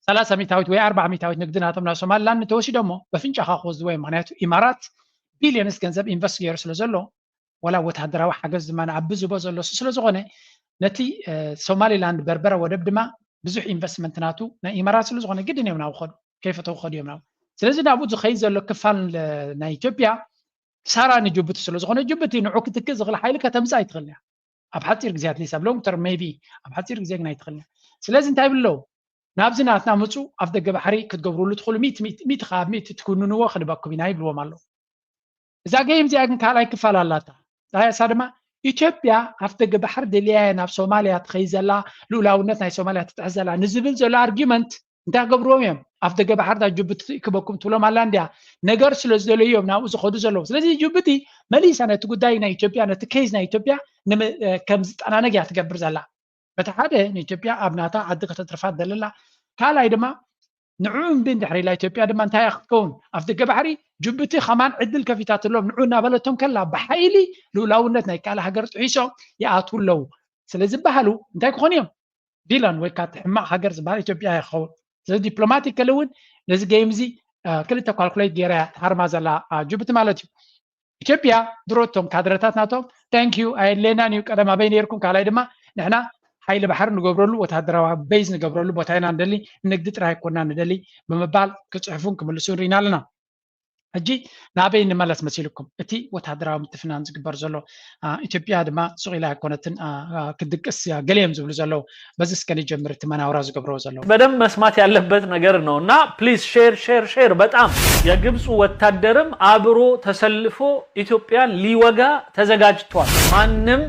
ሰላሳ ሚታዊት ወይ ኣርባዓ ሚታዊት ንግዲ ናቶም ናብ ሶማሊላንድ እንተወሲዶሞ በፍንጫኻ ክወስድዎ እዮም። ምክንያቱ ኢማራት ቢልዮንስ ገንዘብ ኢንቨስት ገይሩ ስለ ዘሎ ዋላ ወታደራዊ ሓገዝ ድማ ንኣቢ ዝቦ ዘሎ እሱ ስለ ዝኾነ ነቲ እ፣ ሶማሊላንድ በርበረ ወደብ ድማ ብዙሕ ኢንቨስትመንት ናቱ ናይ ኢማራት ስለ ዝኾነ ግድን እዮም ናብኡ ከዱ ከይፈተው ከዱ እዮም ናብኡ። ስለዚ ናብኡ ዝኸይድ ዘሎ ክፋል እ፣ ናይ ኢትዮጵያ ክሳራ ንጅቡቲ ስለ ዝኾነ ጅቡቲ ንዑ ክትክእ ዝኽእል ሓይሊ ከተምፅእ ኣይትኽእል እያ ኣብ ሓፂር ግዜ ኣትሊስት ኣብ ሎንግ ተርም ሜይቢ ኣብ ሓፂር ግዜ ግን ኣይትኽእል እያ። ስለዚ እንታይ ይብሉ ኣለዉ ናብዚ ናትና ምፁ ኣብ ደገ ባሕሪ ክትገብርሉ ትኽእሉ ሚእቲ ሚእቲ ሚእቲ ካብ ሚእቲ ትክውንንዎ ክንበኩም ኢና ይብልዎም ኣለዉ። እዛ ገይም እዚኣ ግን ካልኣይ ክፋል ኣላታ። ዳያሳ ድማ ኢትዮጵያ ኣፍ ደገ ባሕሪ ደልያ እያ ናብ ሶማልያ ትኸይ ዘላ ልኡላውነት ናይ ሶማልያ ትጥሕስ ዘላ ንዝብል ዘሎ ኣርጊመንት እንታይ ክገብርዎም እዮም? ኣፍ ደገ ባሕሪ እታ ጅቡቲ ትእክበኩም ትብሎም ኣላ እንድያ ነገር ስለ ዝደለዩ እዮም ናብኡ ዝኸዱ ዘለዉ። ስለዚ ጅቡቲ መሊሳ ነቲ ጉዳይ ናይ ኢትዮጵያ ነቲ ኬዝ ናይ ኢትዮጵያ ከም ዝጠናነግ እያ ትገብር ዘላ። በቲ ሓደ ንኢትዮጵያ ኣብ ናታ ዓዲ ከተትርፋ ትደሊ ኣላ። ካልኣይ ድማ ንዕኡ እምቢ እንድሕር ኢላ ኢትዮጵያ ድማ እንታይ እያ ክትከውን? ኣፍ ደገ ባሕሪ ጅቡቲ ከማን ዕድል ከፊታትሎም ንዑ እናበለቶም ከላ ብሓይሊ ልኡላውነት ናይ ካልእ ሃገር ጥሒሶም ይኣትዉ ኣለዉ ስለ ዝበሃሉ እንታይ ክኾኑ እዮም? ቪለን ወይ ከዓ እቲ ሕማቕ ሃገር ዝበሃል ኢትዮጵያ እያ ክኸውን። ስለዚ ዲፕሎማቲካሊ እውን ነዚ ጌም እዚ ክልተ ኳልኩሌት ገይራ እያ ትሃርማ ዘላ ጅቡቲ ማለት እዩ። ኢትዮጵያ ድሮ እቶም ካድረታት ናቶም ታንክ ዩ ኣየድልየናን እዩ ቀደም ኣበይ ነይርኩም ካልኣይ ድማ ንሕና ሓይሊ ባሕሪ ንገብረሉ ወታደራዊ ቤዝ ንገብረሉ ቦታ ኢና ንደሊ ንንግዲ ጥራይ ኣይኮና ንደሊ ብምባል ክፅሕፉን ክምልሱን ርኢና ኣለና። ሕጂ ናበይ ንመለስ መሲልኩም እቲ ወታደራዊ ምትፍናን ዝግበር ዘሎ ኢትዮጵያ ድማ ሱቕ ኢላ ኣይኮነትን ክትድቅስ ገሊኦም ዝብሉ ዘለዉ በዚ እስከ ንጀምር እቲ መናውራ ዝገብረዎ ዘለዉ በደንብ መስማት ያለበት ነገር ነው እና please share share share በጣም የግብፁ ወታደርም አብሮ ተሰልፎ ኢትዮጵያን ሊወጋ ተዘጋጅቷል። ማንም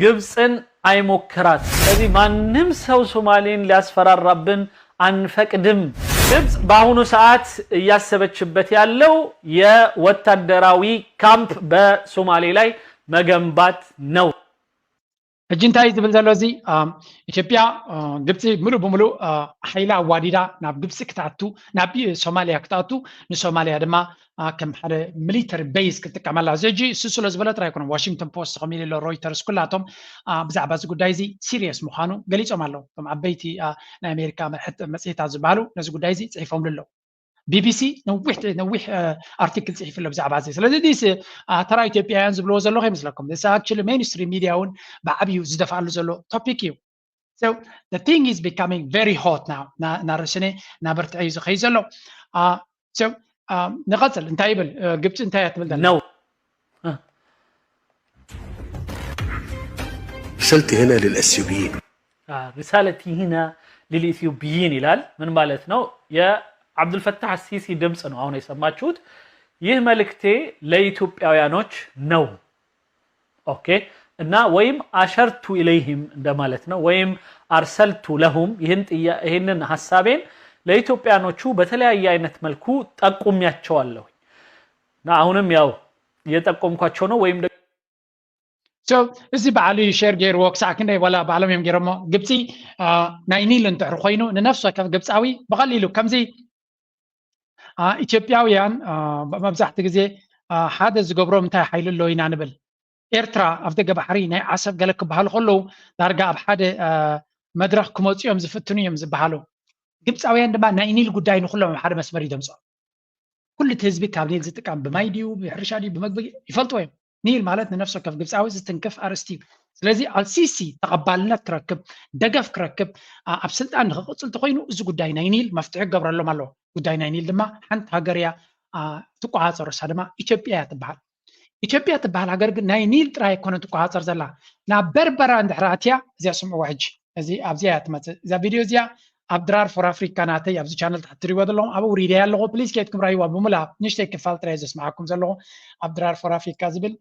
ግብፅን አይሞክራት። ስለዚህ ማንም ሰው ሶማሌን ሊያስፈራራብን አንፈቅድም። ግብፅ በአሁኑ ሰዓት እያሰበችበት ያለው የወታደራዊ ካምፕ በሶማሌ ላይ መገንባት ነው። ሕጂ እንታይ ዝብል ዘሎ እዚ ኢትዮጵያ ግብፂ ሙሉእ ብሙሉእ ሓይላ ኣዋዲዳ ናብ ግብፂ ክትኣቱ ናብ ሶማልያ ክትኣቱ ንሶማልያ ድማ ከም ሓደ ሚሊተሪ ቤዝ ክትጥቀመላ እዚ ሕጂ እሱ ስለ ዝበለ ጥራይ ኣይኮነን ዋሽንግተን ፖስት ከምኡ ኢሉ ኣሎ ሮይተርስ ኩላቶም ብዛዕባ እዚ ጉዳይ እዚ ሲሪየስ ምዃኑ ገሊፆም ኣለዉ እቶም ዓበይቲ ናይ ኣሜሪካ መርሕት መፅሄታት ዝበሃሉ ነዚ ጉዳይ እዚ ፅሒፎምሉ ኣለዉ ቢቢሲ ነዊሕ ነዊሕ ኣርቲክል ፅሒፉ ኣሎ ብዛዕባ እዚ ስለዚ ዲስ ተራ ኢትዮጵያውያን ዝብልዎ ዘለኹ ይመስለኩም ስ actually mainstream media እውን ብዓብዩ ዝደፍኣሉ ዘሎ ቶፒክ እዩ so the thing is becoming very hot now እናረስነ እናበርትዐ እዩ ዝኸይ ዘሎ so ንቐፅል እንታይ ይብል ግብፂ እንታይ እያ ትብል ዘላ ነው رسالتي هنا للأثيوبيين رسالتي هنا للإثيوبيين ይላል። ምን ማለት ነው? የአብዱልፈታህ አሲሲ ድምፅ ነው አሁን የሰማችሁት። ይህ መልእክቴ ለኢትዮጵያውያኖች ነው። ኦኬ እና ወይም አሸርቱ ኢለይህም እንደማለት ነው። ወይም አርሰልቱ ለሁም ይህንን ሀሳቤን ለኢትዮጵያኖቹ በተለያየ አይነት መልኩ ጠቁሚያቸዋለሁ እና አሁንም ያው እየጠቆምኳቸው ነው ወይም so እዚ በዓል እዩ ሼር ገይርዎ ክሳዕ ክንደይ ዋላ ባዕሎም እዮም ገይሮሞ ግብፂ ናይ ኒል እንትሕር ኮይኑ ንነፍሲ ወከፍ ግብፃዊ ብቐሊሉ ከምዚ ኢትዮጵያውያን መብዛሕቲ ግዜ ሓደ ዝገብሮም እንታይ ሓይሊ ኣሎ ኢና ንብል ኤርትራ ኣብ ደገ ባሕሪ ናይ ዓሰብ ገለ ክበሃሉ ከለዉ ዳርጋ ኣብ ሓደ መድረክ ክመፁ እዮም ዝፍትኑ እዮም ዝበሃሉ ግብፃውያን ድማ ናይ ኒል ጉዳይ ንኩሎም ኣብ ሓደ መስመር ይደምፆ ኩሉ እቲ ህዝቢ ካብ ኒል ዝጥቀም ብማይ ድዩ ብሕርሻ ድዩ ብመግቢ ይፈልጥዎ እዮም። ኒል ማለት ንነፍሲ ወከፍ ግብፃዊ ዝትንክፍ ኣርእስቲ እዩ። ስለዚ ኣልሲሲ ተቐባልነት ክረክብ፣ ደገፍ ክረክብ፣ ኣብ ስልጣን ንክቕፅል ተኮይኑ እዚ ጉዳይ ናይ ኒል መፍትሒ ክገብረሎም ኣለዎ። ጉዳይ ናይ ኒል ድማ ሓንቲ ሃገር እያ ትቆፃፀሮ፣ እሳ ድማ ኢትዮጵያ እያ ትበሃል። ኢትዮጵያ ትበሃል ሃገር ግን ናይ ኒል ጥራይ ኣይኮነን ትቆፃፀር ዘላ። ናብ በርበራ እንድሕር ኣትያ እዚኣ ስምዕዋ ሕጂ፣ እዚ ኣብዚኣ እያ ትመፅእ እዛ ቪድዮ እዚኣ። ኣብ ድራር ፎር ኣፍሪካ ናተይ ኣብዚ ቻነል ታሕቲ ትሪእዎ ዘለኹም ኣብኡ ውሪደያ ኣለኹ። ፕሊዝ ከይድኩም ራይዋ ብሙላ ንእሽተይ ክፋል ጥራይ ዘስምዓኩም ዘለኹ። ኣብ ድራር ፎር ኣፍሪካ ዝብል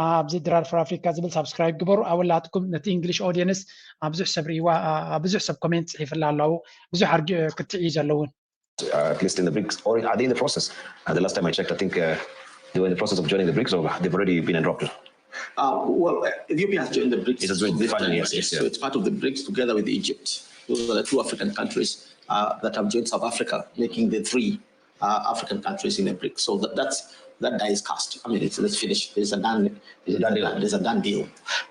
ኣብዚ ድራር ፎር ኣፍሪካ ዝብል ሳብስክራይብ ግበሩ። ኣወላትኩም ነቲ እንግሊሽ ኦዲየንስ ብዙሕ ሰብ ርእይዋ፣ ብዙሕ ሰብ ኮሜንት ፅሒፍላ ኣለዉ። ብዙሕ ኣርጊ ክትዕ እዩ ዘለውን uh, at least in the BRICS, or are they in the process? Uh, the last time I checked, I think uh, they were in the process of joining the BRICS, or they've already been dropped. Uh, well, Ethiopia has joined the BRICS. It's a joint, finally, yes, yes, So it's part of the BRICS together with Egypt. Those are the two African countries uh, that have joined South Africa, making the three uh, African countries in the BRICS. So that, that's that die is cast. I mean, it's, let's finish. There's a done, there's a done, there's a done deal.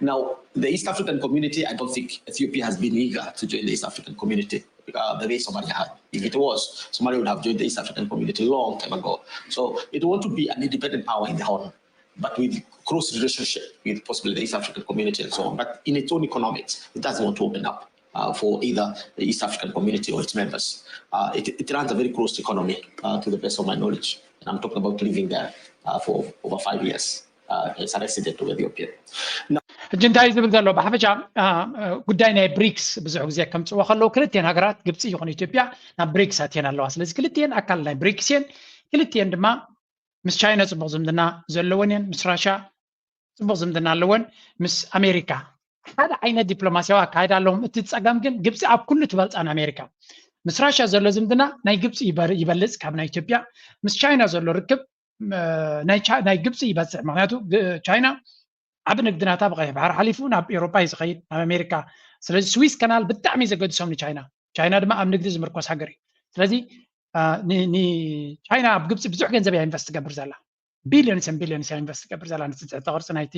Now, the East African community, I don't think Ethiopia has been eager to join the East African community uh, the way Somalia had. If it was, Somalia would have joined the East African community a long time ago. So it want to be an independent power in the Horn, but with close relationship with possibly the East African community and so on. But in its own economics, it doesn't want to open up uh, for either the East African community or its members. Uh, it, it runs a very closed economy, uh, to the best of my knowledge. And I'm talking about living there uh, for over five years. Uh, it's a resident of Ethiopia. ሕጂ እንታይ እዩ ዝብል ዘሎ ብሓፈሻ ጉዳይ ናይ ብሪክስ ብዙሕ ግዜ ከምፅዎ ከለዉ ክልቲኤን ሃገራት ግብፂ ይኹን ኢትዮጵያ ናብ ብሪክስ ኣትየን ኣለዋ። ስለዚ ክልቲኤን ኣካል ናይ ብሪክስ እየን። ክልቲኤን ድማ ምስ ቻይና ፅቡቕ ዝምድና ዘለወን እየን፣ ምስ ራሻ ፅቡቕ ዝምድና ኣለወን፣ ምስ ኣሜሪካ ሓደ ዓይነት ዲፕሎማሲያዊ ኣካይዳ ኣለዎም። እቲ ፀገም ግን ግብፂ ኣብ ኩሉ ትበልፃ ንኣሜሪካ። ምስ ራሻ ዘሎ ዝምድና ናይ ግብፂ ይበልፅ ካብ ናይ ኢትዮጵያ። ምስ ቻይና ዘሎ ርክብ ናይ ግብፂ ይበፅሕ። ምክንያቱ ቻይና ዓብ ንግዲ ናታ ብቀይሕ ባሕሪ ሓሊፉ ናብ ኤውሮጳ እዩ ዝኸይድ፣ ናብ ኣሜሪካ። ስለዚ ስዊስ ከናል ብጣዕሚ ዘገድሶም ንቻይና። ቻይና ድማ ኣብ ንግዲ ዝምርኮስ ሃገር እዩ። ስለዚ ንቻይና ኣብ ግብፂ ብዙሕ ገንዘብ እያ ኢንቨስት ትገብር ዘላ፣ ቢልዮንስ ን ቢልዮንስ እያ ኢንቨስት ትገብር ዘላ። ንትሕተ ቅርፂ ናይቲ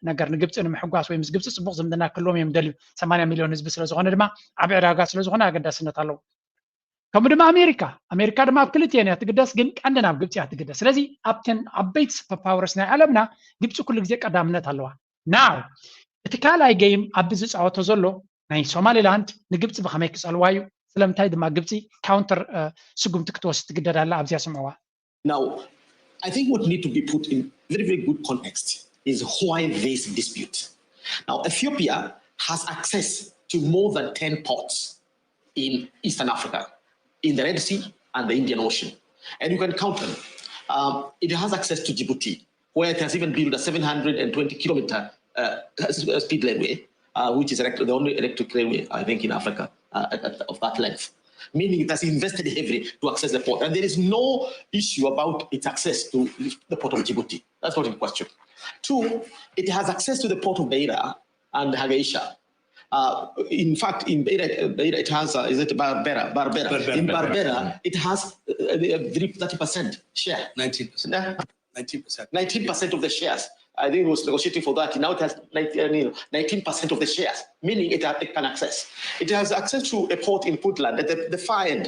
ነገር ንግብፂ ንምሕጓስ ወይ ምስ ግብፂ ፅቡቅ ዝምድና ክህልዎም እዮም ደልዩ። ሰማንያ ሚልዮን ህዝቢ ስለዝኾነ ድማ ዓብ ዕዳጋ ስለዝኾነ ኣገዳስነት ኣለዎ። ከምኡ ድማ ኣሜሪካ፣ ኣሜሪካ ድማ ኣብ ክልቲኤን እያ ትግደስ፣ ግን ቀንዲ ናብ ግብፂ እያ ትግደስ። ስለዚ ኣብተን ዓበይቲ ሱፐር ፓወርስ ናይ ዓለምና ግብፂ ኩሉ ግዜ ቀዳምነት ኣለዋ። ናው እቲ ካልኣይ ገይም ኣብ ዝፃወቶ ዘሎ ናይ ሶማሊላንድ ንግብፂ ብኸመይ ክፀልዋ እዩ? ስለምንታይ ድማ ግብፂ ካውንተር ስጉምቲ ክትወስድ ትግደድ ኣላ? ኣብዚኣ ስምዕዋ። Now, I think what need to be put in very, very good context is why this dispute. Now, Ethiopia has access to more than ten ports in Eastern Africa, in the Red Sea and the Indian Ocean. And you can count them. Um, it has access to Djibouti, where it has even built a seven hundred twenty kilometer uh, speed railway, uh, which is the only electric railway, I think, in Africa uh, of that length. Meaning it has invested heavily to access the port. And there is no issue about its access to the port of Djibouti. That's not in question. Two, it has access to the port of Beira and Hageisha. Uh, in fact, in Beira, Beira it has, uh, is it Barbera? Barbera. Barbera. In Barbera, it has uh, thirty percent share. nineteen percent. nineteen percent. nineteen percent of the shares. I think it was negotiating for that. Now it has nineteen percent of the shares, meaning it, it can access. It has access to a port in Puntland at the, the far end.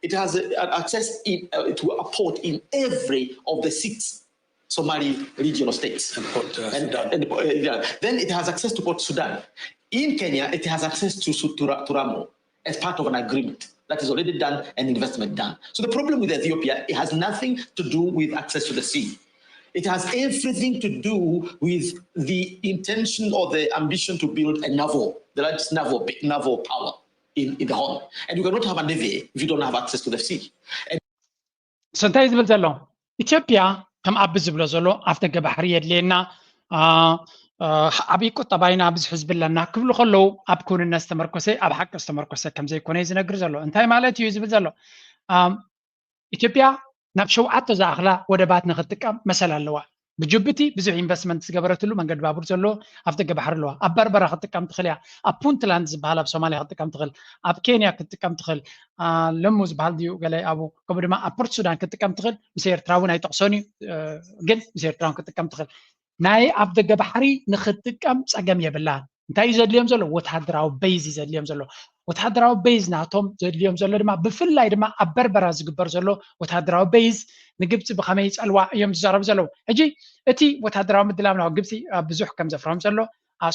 It has uh, access in, uh, to a port in every of the six Somali regional states. And, port, uh, and, Sudan. And, uh, yeah. Then it has access to Port Sudan. In Kenya, it has access to, to, to Ramu as part of an agreement that is already done and investment done. So the problem with Ethiopia, it has nothing to do with access to the sea. It has everything to do with the intention or the ambition to build a naval, the largest naval, naval power in, in the Horn. And you cannot have a navy if you don't have access to the sea. And so እንታይ ዝብል ዘሎ ኢትዮጵያ ከም ኣቢ ዝብሎ ዘሎ ኣፍ ደገ ባሕሪ የድልየና ዓብዪ ቁጠባ ኢና ብዙሕ ህዝቢ ኣለና ክብሉ ከለዉ ኣብ ክውንነት ዝተመርኮሰ ኣብ ሓቂ ዝተመርኮሰ ከም ዘይኮነ እዩ ዝነግር ዘሎ። እንታይ ማለት እዩ ዝብል ዘሎ ኢትዮጵያ ናብ ሸውዓተ ዝኣኽላ ወደባት ንክትጥቀም መሰል ኣለዋ። ብጅቡቲ ብዙሕ ኢንቨስትመንት ዝገበረትሉ መንገዲ ባቡር ዘለዎ ኣፍ ደገ ባሕሪ ኣለዋ። ኣብ በርበራ ክትጥቀም ትኽእል እያ። ኣብ ፑንትላንድ ዝበሃል ኣብ ሶማሊያ ክትጥቀም ትኽእል፣ ኣብ ኬንያ ክትጥቀም ትኽእል፣ ለሙ ዝበሃል ድዩ ገለ ኣብኡ፣ ከምኡ ድማ ኣብ ፖርት ሱዳን ክትጥቀም ትኽእል። ምስ ኤርትራ እውን ኣይጠቕሶን እዩ፣ ግን ምስ ኤርትራ እውን ክትጥቀም ትኽእል። ናይ ኣፍ ደገ ባሕሪ ንክትጥቀም ፀገም የብላን። እንታይ እዩ ዘድልዮም ዘሎ? ወታደራዊ በይዝ እዩ ዘድልዮም ዘሎ። ወታደራዊ ቤዝ ናቶም ዘድልዮም ዘሎ ድማ ብፍላይ ድማ ኣብ በርበራ ዝግበር ዘሎ ወታደራዊ ቤዝ ንግብፂ ብኸመይ ይፀልዋ እዮም ዝዛረቡ ዘለዉ። ሕጂ እቲ ወታደራዊ ምድላው ናብ ግብፂ ብዙሕ ከም ዘፍርሆም ዘሎ፣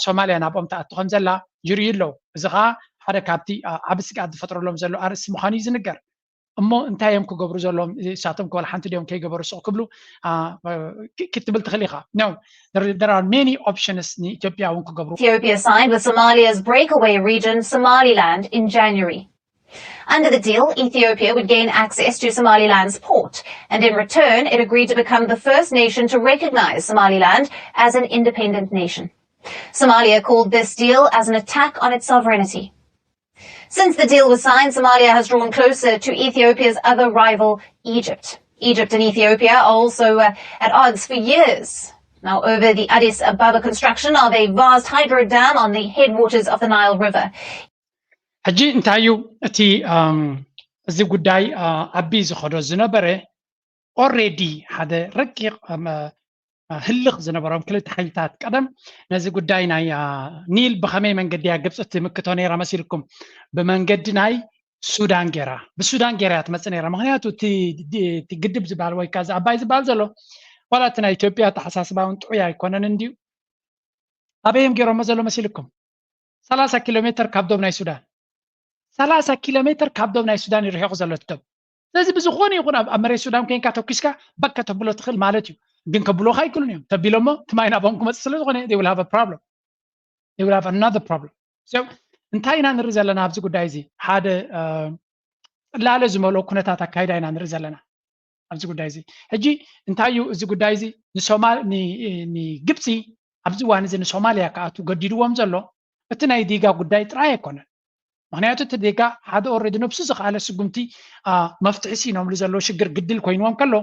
ሶማልያ ናብኦም ትኣቱ ከም ዘላ ይርእዩ ኣለዉ። እዚ ከዓ ሓደ ካብቲ ዓቢ ስግኣት ዝፈጥረሎም ዘሎ ኣርእስቲ ምዃኑ እዩ ዝንገር። እሞ እንታይ እዮም ክገብሩ ዘለዎም? እሳቶም ክበል ሓንቲ ድዮም ከይገበሩ ስቕ ክብሉ ክትብል ትኽእል ኢኻ። No, there are many options ንኢትዮጵያ እውን ክገብሩ። Ethiopia side with Somalia's breakaway region, Somaliland, in January. Under the deal, Ethiopia would gain access to Somaliland's port, and in return, it agreed to become the first nation to recognize Somaliland as an independent nation. Somalia called this deal as an attack on its sovereignty. Since the deal was signed, Somalia has drawn closer to Ethiopia's other rival, Egypt. Egypt and Ethiopia are also uh, at odds for years now over the Addis Ababa construction of a vast hydro dam on the headwaters of the Nile River. ሕጂ እንታይ እዩ እቲ እዚ ጉዳይ ዓቢ ዝኸዶ ዝነበረ? ኦሬዲ ሓደ ረቂቕ ህልኽ ዝነበሮም ክልተ ሓይልታት ቀደም ነዚ ጉዳይ ናይ ኒል ብኸመይ መንገዲ እያ ግብፂ ትምክቶ ነይራ መሲልኩም? ብመንገዲ ናይ ሱዳን ገይራ፣ ብሱዳን ገይራ እያ ትመፅእ ነይራ። ምክንያቱ እቲ ግድብ ዝበሃል ወይ ከዓ ኣባይ ዝበሃል ዘሎ ዋላ እቲ ናይ ኢትዮጵያ ኣተሓሳስባ እውን ጥዑይ ኣይኮነን እንድዩ። ኣበይ እዮም ገይሮሞ ዘሎ መሲልኩም? ሰላሳ ኪሎ ሜትር ካብ ዶብ ናይ ሱዳን፣ ሰላሳ ኪሎ ሜትር ካብ ዶብ ናይ ሱዳን ይርሕቕ ዘሎ እቲ ዶብ። ስለዚ ብዝኾነ ይኹን ኣብ መሬት ሱዳን ኮይንካ ተኩስካ በከ ተብሎ ትኽእል ማለት እዩ። ግን ከብልካ ኣይክእሉን እዮም። ተቢሎሞ እቲ ማይ ናብኦም ክመፅእ ስለ ዝኾነ they will have a problem. They will have another problem. So እንታይ ኢና ንርኢ ዘለና ኣብዚ ጉዳይ እዚ? ሓደ ፅላለ ዝመልኦ ኩነታት ኣካይዳ ኢና ንርኢ ዘለና ኣብዚ ጉዳይ እዚ። ሕጂ እንታይ እዩ እዚ ጉዳይ እዚ ንሶማል ንግብፂ ኣብዚ እዋን እዚ ንሶማልያ ክኣቱ ገዲድዎም ዘሎ? እቲ ናይ ዲጋ ጉዳይ ጥራይ ኣይኮነን። ምክንያቱ እቲ ዲጋ ሓደ ኦረዲ ነብሱ ዝኸኣለ ስጉምቲ መፍትሒ ሲኖምሉ ዘለዎ ሽግር ግድል ኮይንዎም ከሎ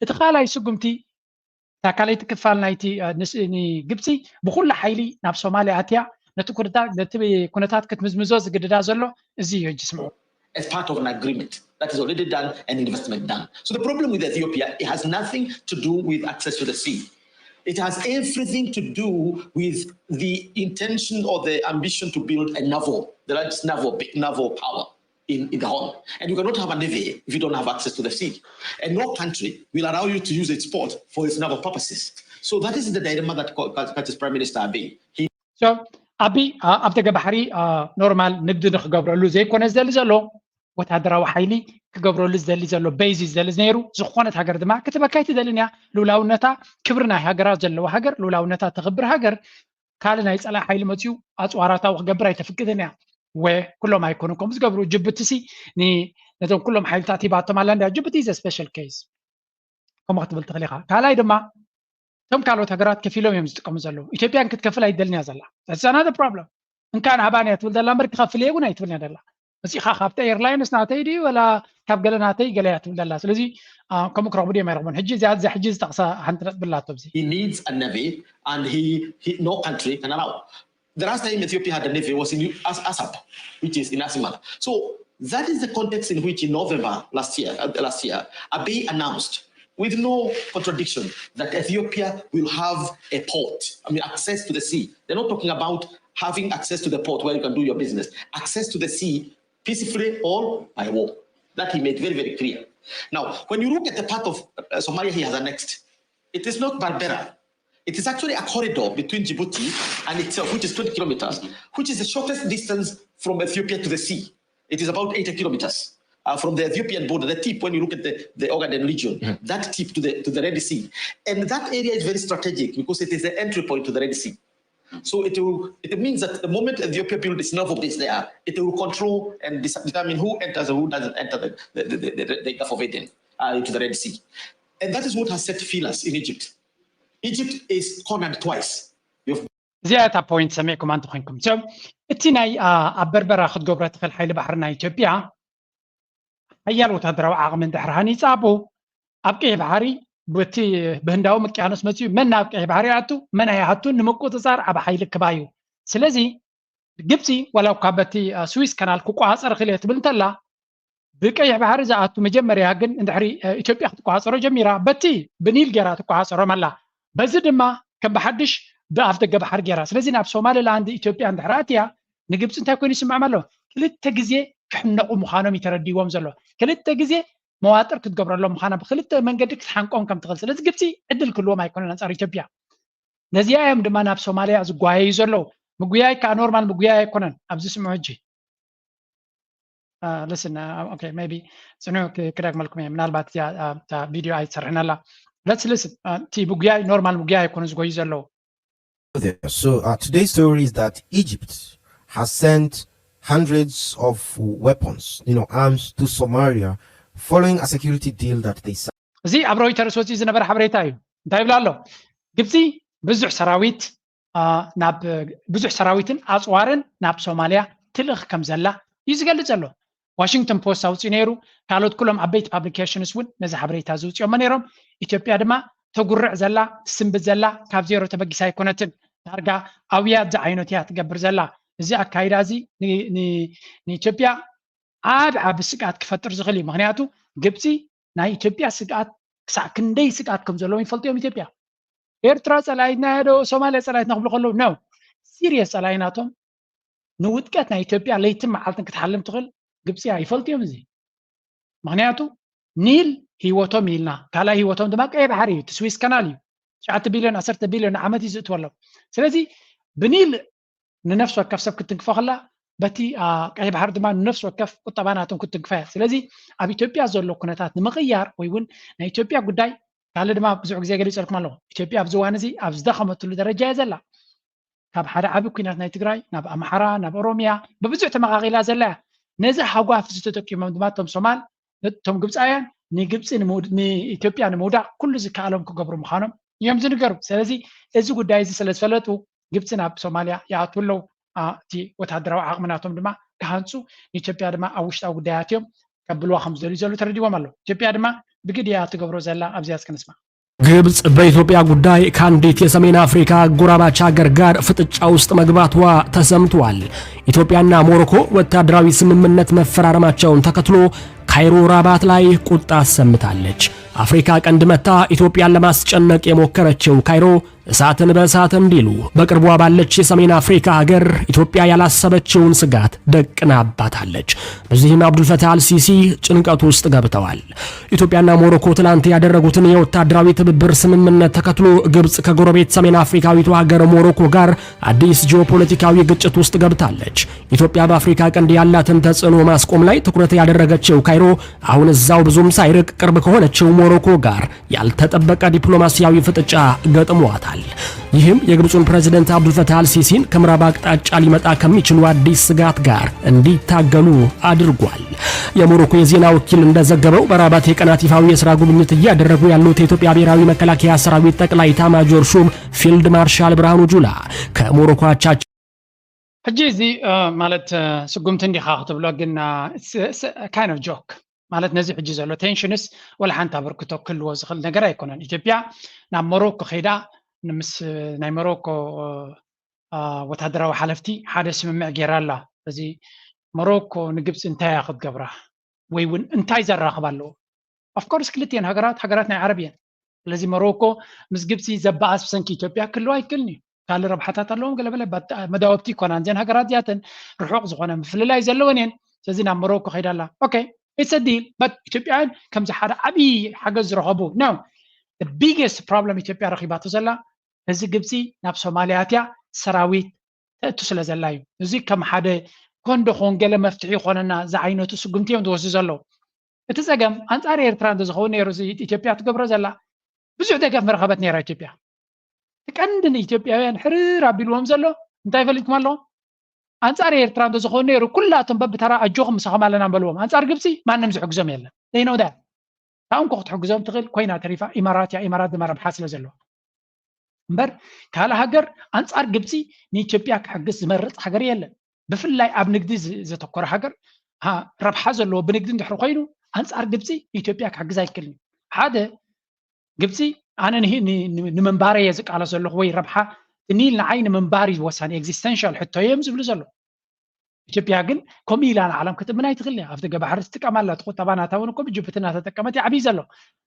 እቲ ካልኣይ ስጉምቲ እታ ካልኣይቲ ክፋል ናይቲ ንግብፂ ብኩሉ ሓይሊ ናብ ሶማልያ ኣትያ ነቲ ኩነታት ክትምዝምዞ ዝግድዳ ዘሎ እዚ እዩ። ሕጂ ስምዑ። As part of an agreement that is already done and investment done. So the problem with Ethiopia, it has nothing to do with access to the sea. It has everything to do with the intention or the ambition to build a naval, the largest naval, naval power in, in the whole. And you cannot have a navy if you don't have access to the sea. And no country will allow you to use its port for its naval purposes. So that is the dilemma that catches Prime Minister Abiy. He So ኣቢ ኣብ ደገ ባሕሪ ኖርማል ንግዲ ንክገብረሉ ዘይኮነ ዝደሊ ዘሎ ወታደራዊ ሓይሊ ክገብረሉ ዝደሊ ዘሎ በይዚ ዝደሊ ነይሩ። ዝኾነት ሃገር ድማ ክትበካ ኣይትደልን እያ። ልውላውነታ ክብሪ ናይ ሃገራት ዘለዎ ሃገር ልውላውነታ ተኽብር ሃገር ካልእ ናይ ፀላኢ ሓይሊ መፅኡ ኣፅዋራታዊ ክገብር ኣይተፍቅድን እያ። ወ ኩሎም ኣይኮኑ ከምኡ ዝገብሩ። ጅቡቲ ሲ ነቶም ኩሎም ሓይልታት ሂባቶም ኣላ እንዲያ። ጅቡቲ is a special case ከምኡ ክትብል ትኽእል ኢኻ። ካልኣይ ድማ እቶም ካልኦት ሃገራት ከፊሎም እዮም ዝጥቀሙ ዘለዉ። ኢትዮጵያ ክትከፍል ኣይደልን እያ ዘላ። That's another problem. እንካ ንሃባን እያ ትብል ዘላ እምበር ክኸፍል እየ እውን ኣይትብልን እያ ዘላ። መፂኻ ካብቲ ኤርላይንስ ናተይ ድዩ ወላ ካብ ገለ ናተይ ገለ እያ ትብል ዘላ። ስለዚ ከምኡ ክረኽቡ ድዮም ኣይረኽቡን? ሕጂ እዚኣ እዛ ሕጂ ዝጠቕሳ ሓንቲ ነጥቢ ኣላቶ ኣብዚ። He needs a navy and he, he no country can allow. The last time Ethiopia had a navy was in As- Asab, which is in Asmara. So that is the context in which in November last year, uh, last year, Abiy announced with no contradiction that Ethiopia will have a port, I mean, access to the sea. They're not talking about having access to the port where you can do your business, access to the sea peacefully or by war. That he made very, very clear. Now, when you look at the part of uh, Somalia he has annexed, it is not Berbera. It is actually a corridor between Djibouti and itself, which is twenty kilometers, which is the shortest distance from Ethiopia to the sea. It is about eighty kilometers uh, from the Ethiopian border, the tip when you look at the, the Ogaden region, that tip to the, to the Red Sea. And that area is very strategic because it is the entry point to the Red Sea. So it, will, it means that the moment Ethiopia builds its naval base there, it will control and dis- determine who enters and who doesn't enter the, the, the, the, the Gulf of Aden uh, into the Red Sea. And that is what has set feelers in Egypt. Egypt is cornered twice. You've እዚኣ እታ ፖይንት ሰሚዕኩም እንተኮይንኩም። So እቲ ናይ ኣብ በርበራ ክትገብሮ ትኽእል ሓይሊ ባሕሪ ናይ ኢትዮጵያ ሓያል ወታደራዊ ዓቕሚ እንድሕር ሃኒፃ ኣብኡ ኣብ ቀይሕ ባሕሪ በቲ ብህንዳዊ ውቅያኖስ መፅኡ መን ናብ ቀይሕ ባሕሪ ይኣቱ መን ኣይኣቱ ንምቁፅፃር ኣብ ሓይሊ ክባዩ። ስለዚ ግብፂ ዋላ እኳ በቲ ስዊስ ካናል ክቆፃፀር ክእል እየ ትብል እንተላ ብቀይሕ ባሕሪ ዝኣቱ መጀመርያ ግን እንድሕሪ ኢትዮጵያ ክትቆፃፀሮ ጀሚራ በቲ ብኒል ገይራ ትቆፃፀሮም ኣላ። በዚ ድማ ከም ብሓድሽ ብኣፍ ደገ ባሕሪ ገይራ። ስለዚ ናብ ሶማሊላንድ ኢትዮጵያ እንድሕር ኣትያ ንግብፂ እንታይ ኮይኑ ይስምዖም ኣሎ? ክልተ ግዜ ክሕነቑ ምዃኖም እዩ ተረዲዎም ዘሎ። ክልተ ግዜ መዋጥር ክትገብረሎም ምዃና ብክልተ መንገዲ ክትሓንቆም ከም ትኽእል። ስለዚ ግብፂ ዕድል ክህልዎም ኣይኮነን ኣንፃር ኢትዮጵያ። ነዚኣ እዮም ድማ ናብ ሶማሊያ ዝጓየዩ ዘለዉ። ምጉያይ ከዓ ኖርማል ምጉያይ ኣይኮነን። ኣብዚ ስምዑ ሕጂ። ልስን ኦኬ ቢ ፅኑ ክደግመልኩም እየ። ምናልባት እዚኣ ቪዲዮ ኣይትሰርሕን ኣላ። ለስ ልስን እቲ ምጉያይ ኖርማል ምጉያይ ኣይኮነ ዝጎዩ ዘለዉ። So uh, today's story is that Egypt has sent hundreds of weapons, you know, arms to Somalia following a security deal that they signed. እዚ ኣብ ሮይተርስ ወፂኡ ዝነበረ ሓበሬታ እዩ። እንታይ ይብላ ኣሎ? ግብፂ ብዙሕ ሰራዊት ናብ ብዙሕ ሰራዊትን ኣፅዋርን ናብ ሶማሊያ ትልእኽ ከም ዘላ እዩ ዝገልፅ ዘሎ። ዋሽንግተን ፖስት ኣውፅኡ ነይሩ። ካልኦት ኩሎም ዓበይቲ ፓብሊኬሽንስ እውን ነዚ ሓበሬታ ዝውፅኦሞ ነይሮም። ኢትዮጵያ ድማ ተጉርዕ ዘላ ትስንብድ ዘላ ካብ ዜሮ ተበጊሳ ኣይኮነትን። ዳርጋ ኣውያት ዝዓይነቱ እያ ትገብር ዘላ። እዚ ኣካይዳ እዚ ንኢትዮጵያ ዓብ ዓብ ስግኣት ክፈጥር ዝኽእል እዩ። ምክንያቱ ግብፂ ናይ ኢትዮጵያ ስግኣት ክሳዕ ክንደይ ስግኣት ከም ዘለዎም ይፈልጡ እዮም። ኢትዮጵያ ኤርትራ ፀላኢትና ዶ ሶማሊያ ፀላኢትና ክብሉ ከለዉ ነው ሲሪየስ ፀላኢ ናቶም ንውድቀት ናይ ኢትዮጵያ ለይትን መዓልትን ክትሓልም ትኽእል ግብፂ እያ። ይፈልጡ እዮም እዚ። ምክንያቱ ኒል ህይወቶም ኢልና ካልኣይ ህይወቶም ድማ ቀይ ባሕሪ እዩ። እቲ ስዊስ ካናል እዩ። ትሽዓተ ቢልዮን ዓሰርተ ቢልዮን ዓመት እዩ ዝእትወሎም። ስለዚ ብኒል ንነፍሲ ወከፍ ሰብ ክትንክፎ ከላ በቲ ቀይ ባሕሪ ድማ ንነፍሲ ወከፍ ቁጠባ ናቶም ክትንክፋ እያ። ስለዚ ኣብ ኢትዮጵያ ዘሎ ኩነታት ንምቕያር ወይ እውን ናይ ኢትዮጵያ ጉዳይ ካልእ ድማ ብዙሕ ግዜ ገሊፀልኩም ኣለኹ። ኢትዮጵያ ኣብዚ እዋን እዚ ኣብ ዝደኸመትሉ ደረጃ እያ ዘላ። ካብ ሓደ ዓቢ ኩናት ናይ ትግራይ ናብ ኣምሓራ ናብ ኦሮሚያ ብብዙሕ ተመቓቒላ ዘላ እያ። ነዚ ሃጓፍ እዚ ተጠቂሞም ድማ እቶም ሶማል እቶም ግብፃውያን ንግብፂ ንኢትዮጵያ ንምውዳቕ ኩሉ ዝከኣሎም ክገብሩ ምዃኖም እዮም ዝንገሩ። ስለዚ እዚ ጉዳይ እዚ ስለ ዝፈለጡ ግብፂ ናብ ሶማልያ ይኣትዉ ኣለዉ። እቲ ወታደራዊ ዓቕሚ ናቶም ድማ ክሃንፁ ንኢትዮጵያ ድማ ኣብ ውሽጣዊ ጉዳያት እዮም ከብልዋ ከም ዝደልዩ ዘለዉ ተረዲዎም ኣለዉ። ኢትዮጵያ ድማ ብግዲ እያ ትገብሮ ዘላ። ኣብዚኣ እስከ ንስማዕ። ግብጽ በኢትዮጵያ ጉዳይ ከአንዲት የሰሜን አፍሪካ አጎራባች ሀገር ጋር ፍጥጫ ውስጥ መግባቷ ተሰምቷል። ኢትዮጵያና ሞሮኮ ወታደራዊ ስምምነት መፈራረማቸውን ተከትሎ ካይሮ ራባት ላይ ቁጣ አሰምታለች። አፍሪካ ቀንድ መታ ኢትዮጵያን ለማስጨነቅ የሞከረችው ካይሮ እሳትን በእሳት እንዲሉ በቅርቧ ባለች የሰሜን አፍሪካ ሀገር ኢትዮጵያ ያላሰበችውን ስጋት ደቅናባታለች። በዚህም አብዱልፈታህ አልሲሲ ጭንቀት ውስጥ ገብተዋል። ኢትዮጵያና ሞሮኮ ትላንት ያደረጉትን የወታደራዊ ትብብር ስምምነት ተከትሎ ግብጽ ከጎረቤት ሰሜን አፍሪካዊቷ ሀገር ሞሮኮ ጋር አዲስ ጂኦፖለቲካዊ ግጭት ውስጥ ገብታለች። ኢትዮጵያ በአፍሪካ ቀንድ ያላትን ተጽዕኖ ማስቆም ላይ ትኩረት ያደረገችው ካይሮ አሁን እዛው ብዙም ሳይርቅ ቅርብ ከሆነችው ሞሮኮ ጋር ያልተጠበቀ ዲፕሎማሲያዊ ፍጥጫ ገጥሟታል። ይህም የግብፁን ፕሬዝደንት አብዱልፈታህ አልሲሲን ከምዕራብ አቅጣጫ ሊመጣ ከሚችሉ አዲስ ስጋት ጋር እንዲታገሉ አድርጓል። የሞሮኮ የዜና ወኪል እንደዘገበው በራባት የቀናት ይፋዊ የስራ ጉብኝት እያደረጉ ያሉት የኢትዮጵያ ብሔራዊ መከላከያ ሰራዊት ጠቅላይ ኤታማዦር ሹም ፊልድ ማርሻል ብርሃኑ ጁላ ከሞሮኮ አቻቸው ሕጂ እዚ ማለት ስጉምቲ እንዲኻ ክትብሎ ግን kind of joke ማለት ነዚ ሕጂ ዘሎ ቴንሽንስ ወላ ሓንቲ ኣበርክቶ ክህልዎ ዝኽእል ነገር ኣይኮነን። ኢትዮጵያ ናብ ሞሮኮ ከይዳ ምስ ናይ ሞሮኮ ወታደራዊ ሓለፍቲ ሓደ ስምምዕ ገይራ ኣላ። እዚ ሞሮኮ ንግብፂ እንታይ እያ ክትገብራ ወይ እውን እንታይ ዘራኽብ ኣለዎ? ኦፍኮርስ ክልቲኤን ሃገራት ሃገራት ናይ ዓረብ እየን። ስለዚ ሞሮኮ ምስ ግብፂ ዘበኣስ ብሰንኪ ኢትዮጵያ ክህልዋ ኣይክእልን እዩ። ካልእ ረብሓታት ኣለዎም ገለበለ መዳወብቲ ይኮናን እዘን ሃገራት እዚኣተን ርሑቕ ዝኾነ ምፍልላይ ዘለወን እየን። ስለዚ ናብ ሞሮኮ ከይዳ ኣላ ኦኬ it's a deal but ኢትዮጵያውያን ከምዚ ሓደ ዓብዪ ሓገዝ ዝረኸቡ no biggest problem ኢትዮጵያ ረኺባቶ ዘላ እዚ ግብፂ ናብ ሶማልያ ኣትያ ሰራዊት ተእቱ ስለ ዘላ እዩ። እዚ ከም ሓደ ኮንዶ ኮን ገለ መፍትሒ ይኾነና ዝዓይነቱ ስጉምቲ እዮም ዝወስዱ ዘለዉ። እቲ ፀገም ኣንፃር ኤርትራ እንተዝኸውን ነይሩ ኢትዮጵያ ትገብሮ ዘላ ብዙሕ ደገፍ ምረኸበት ነይራ ኢትዮጵያ። እቲ ቀንዲ ንኢትዮጵያውያን ሕርር ኣቢልዎም ዘሎ እንታይ ፈሊጥኩም ኣለኹም? ኣንፃር ኤርትራ እንተዝኸውን ነይሩ ኩላቶም በብተራ ኣጆኹም ምሳኹም ኣለና ምበልዎም። ኣንፃር ግብፂ ማንም ዝሕግዞም የለን። ዘይነውዳ ታውን ኮ ክትሕግዞም ትኽእል ኮይና ተሪፋ ኢማራት እያ። ኢማራት ድማ ረብሓ ስለ ዘለዋ እምበር ካልእ ሃገር ኣንፃር ግብፂ ንኢትዮጵያ ክሕግዝ ዝመርፅ ሃገር የለን። ብፍላይ ኣብ ንግዲ ዘተኮረ ሃገር ረብሓ ዘለዎ ብንግዲ እንድሕር ኮይኑ ኣንፃር ግብፂ ንኢትዮጵያ ክሕግዝ ኣይክልን እዩ። ሓደ ግብፂ ኣነ ንምንባረ እየ ዝቃለስ ዘለኹ ወይ ረብሓ ኒል ንዓይ ንምንባር እዩ ወሳኒ existential ሕቶ እዮም ዝብሉ ዘሎ። ኢትዮጵያ ግን ከምኡ ኢላ ንዓለም ክትእምን ኣይትኽእል እያ። ኣብ ደገ ባሕሪ ትጥቀም ኣላ። እቲ ቁጠባ ናታ እውን እኮ ብጅቡቲ እናተጠቀመት ይዓብይ ዘሎ።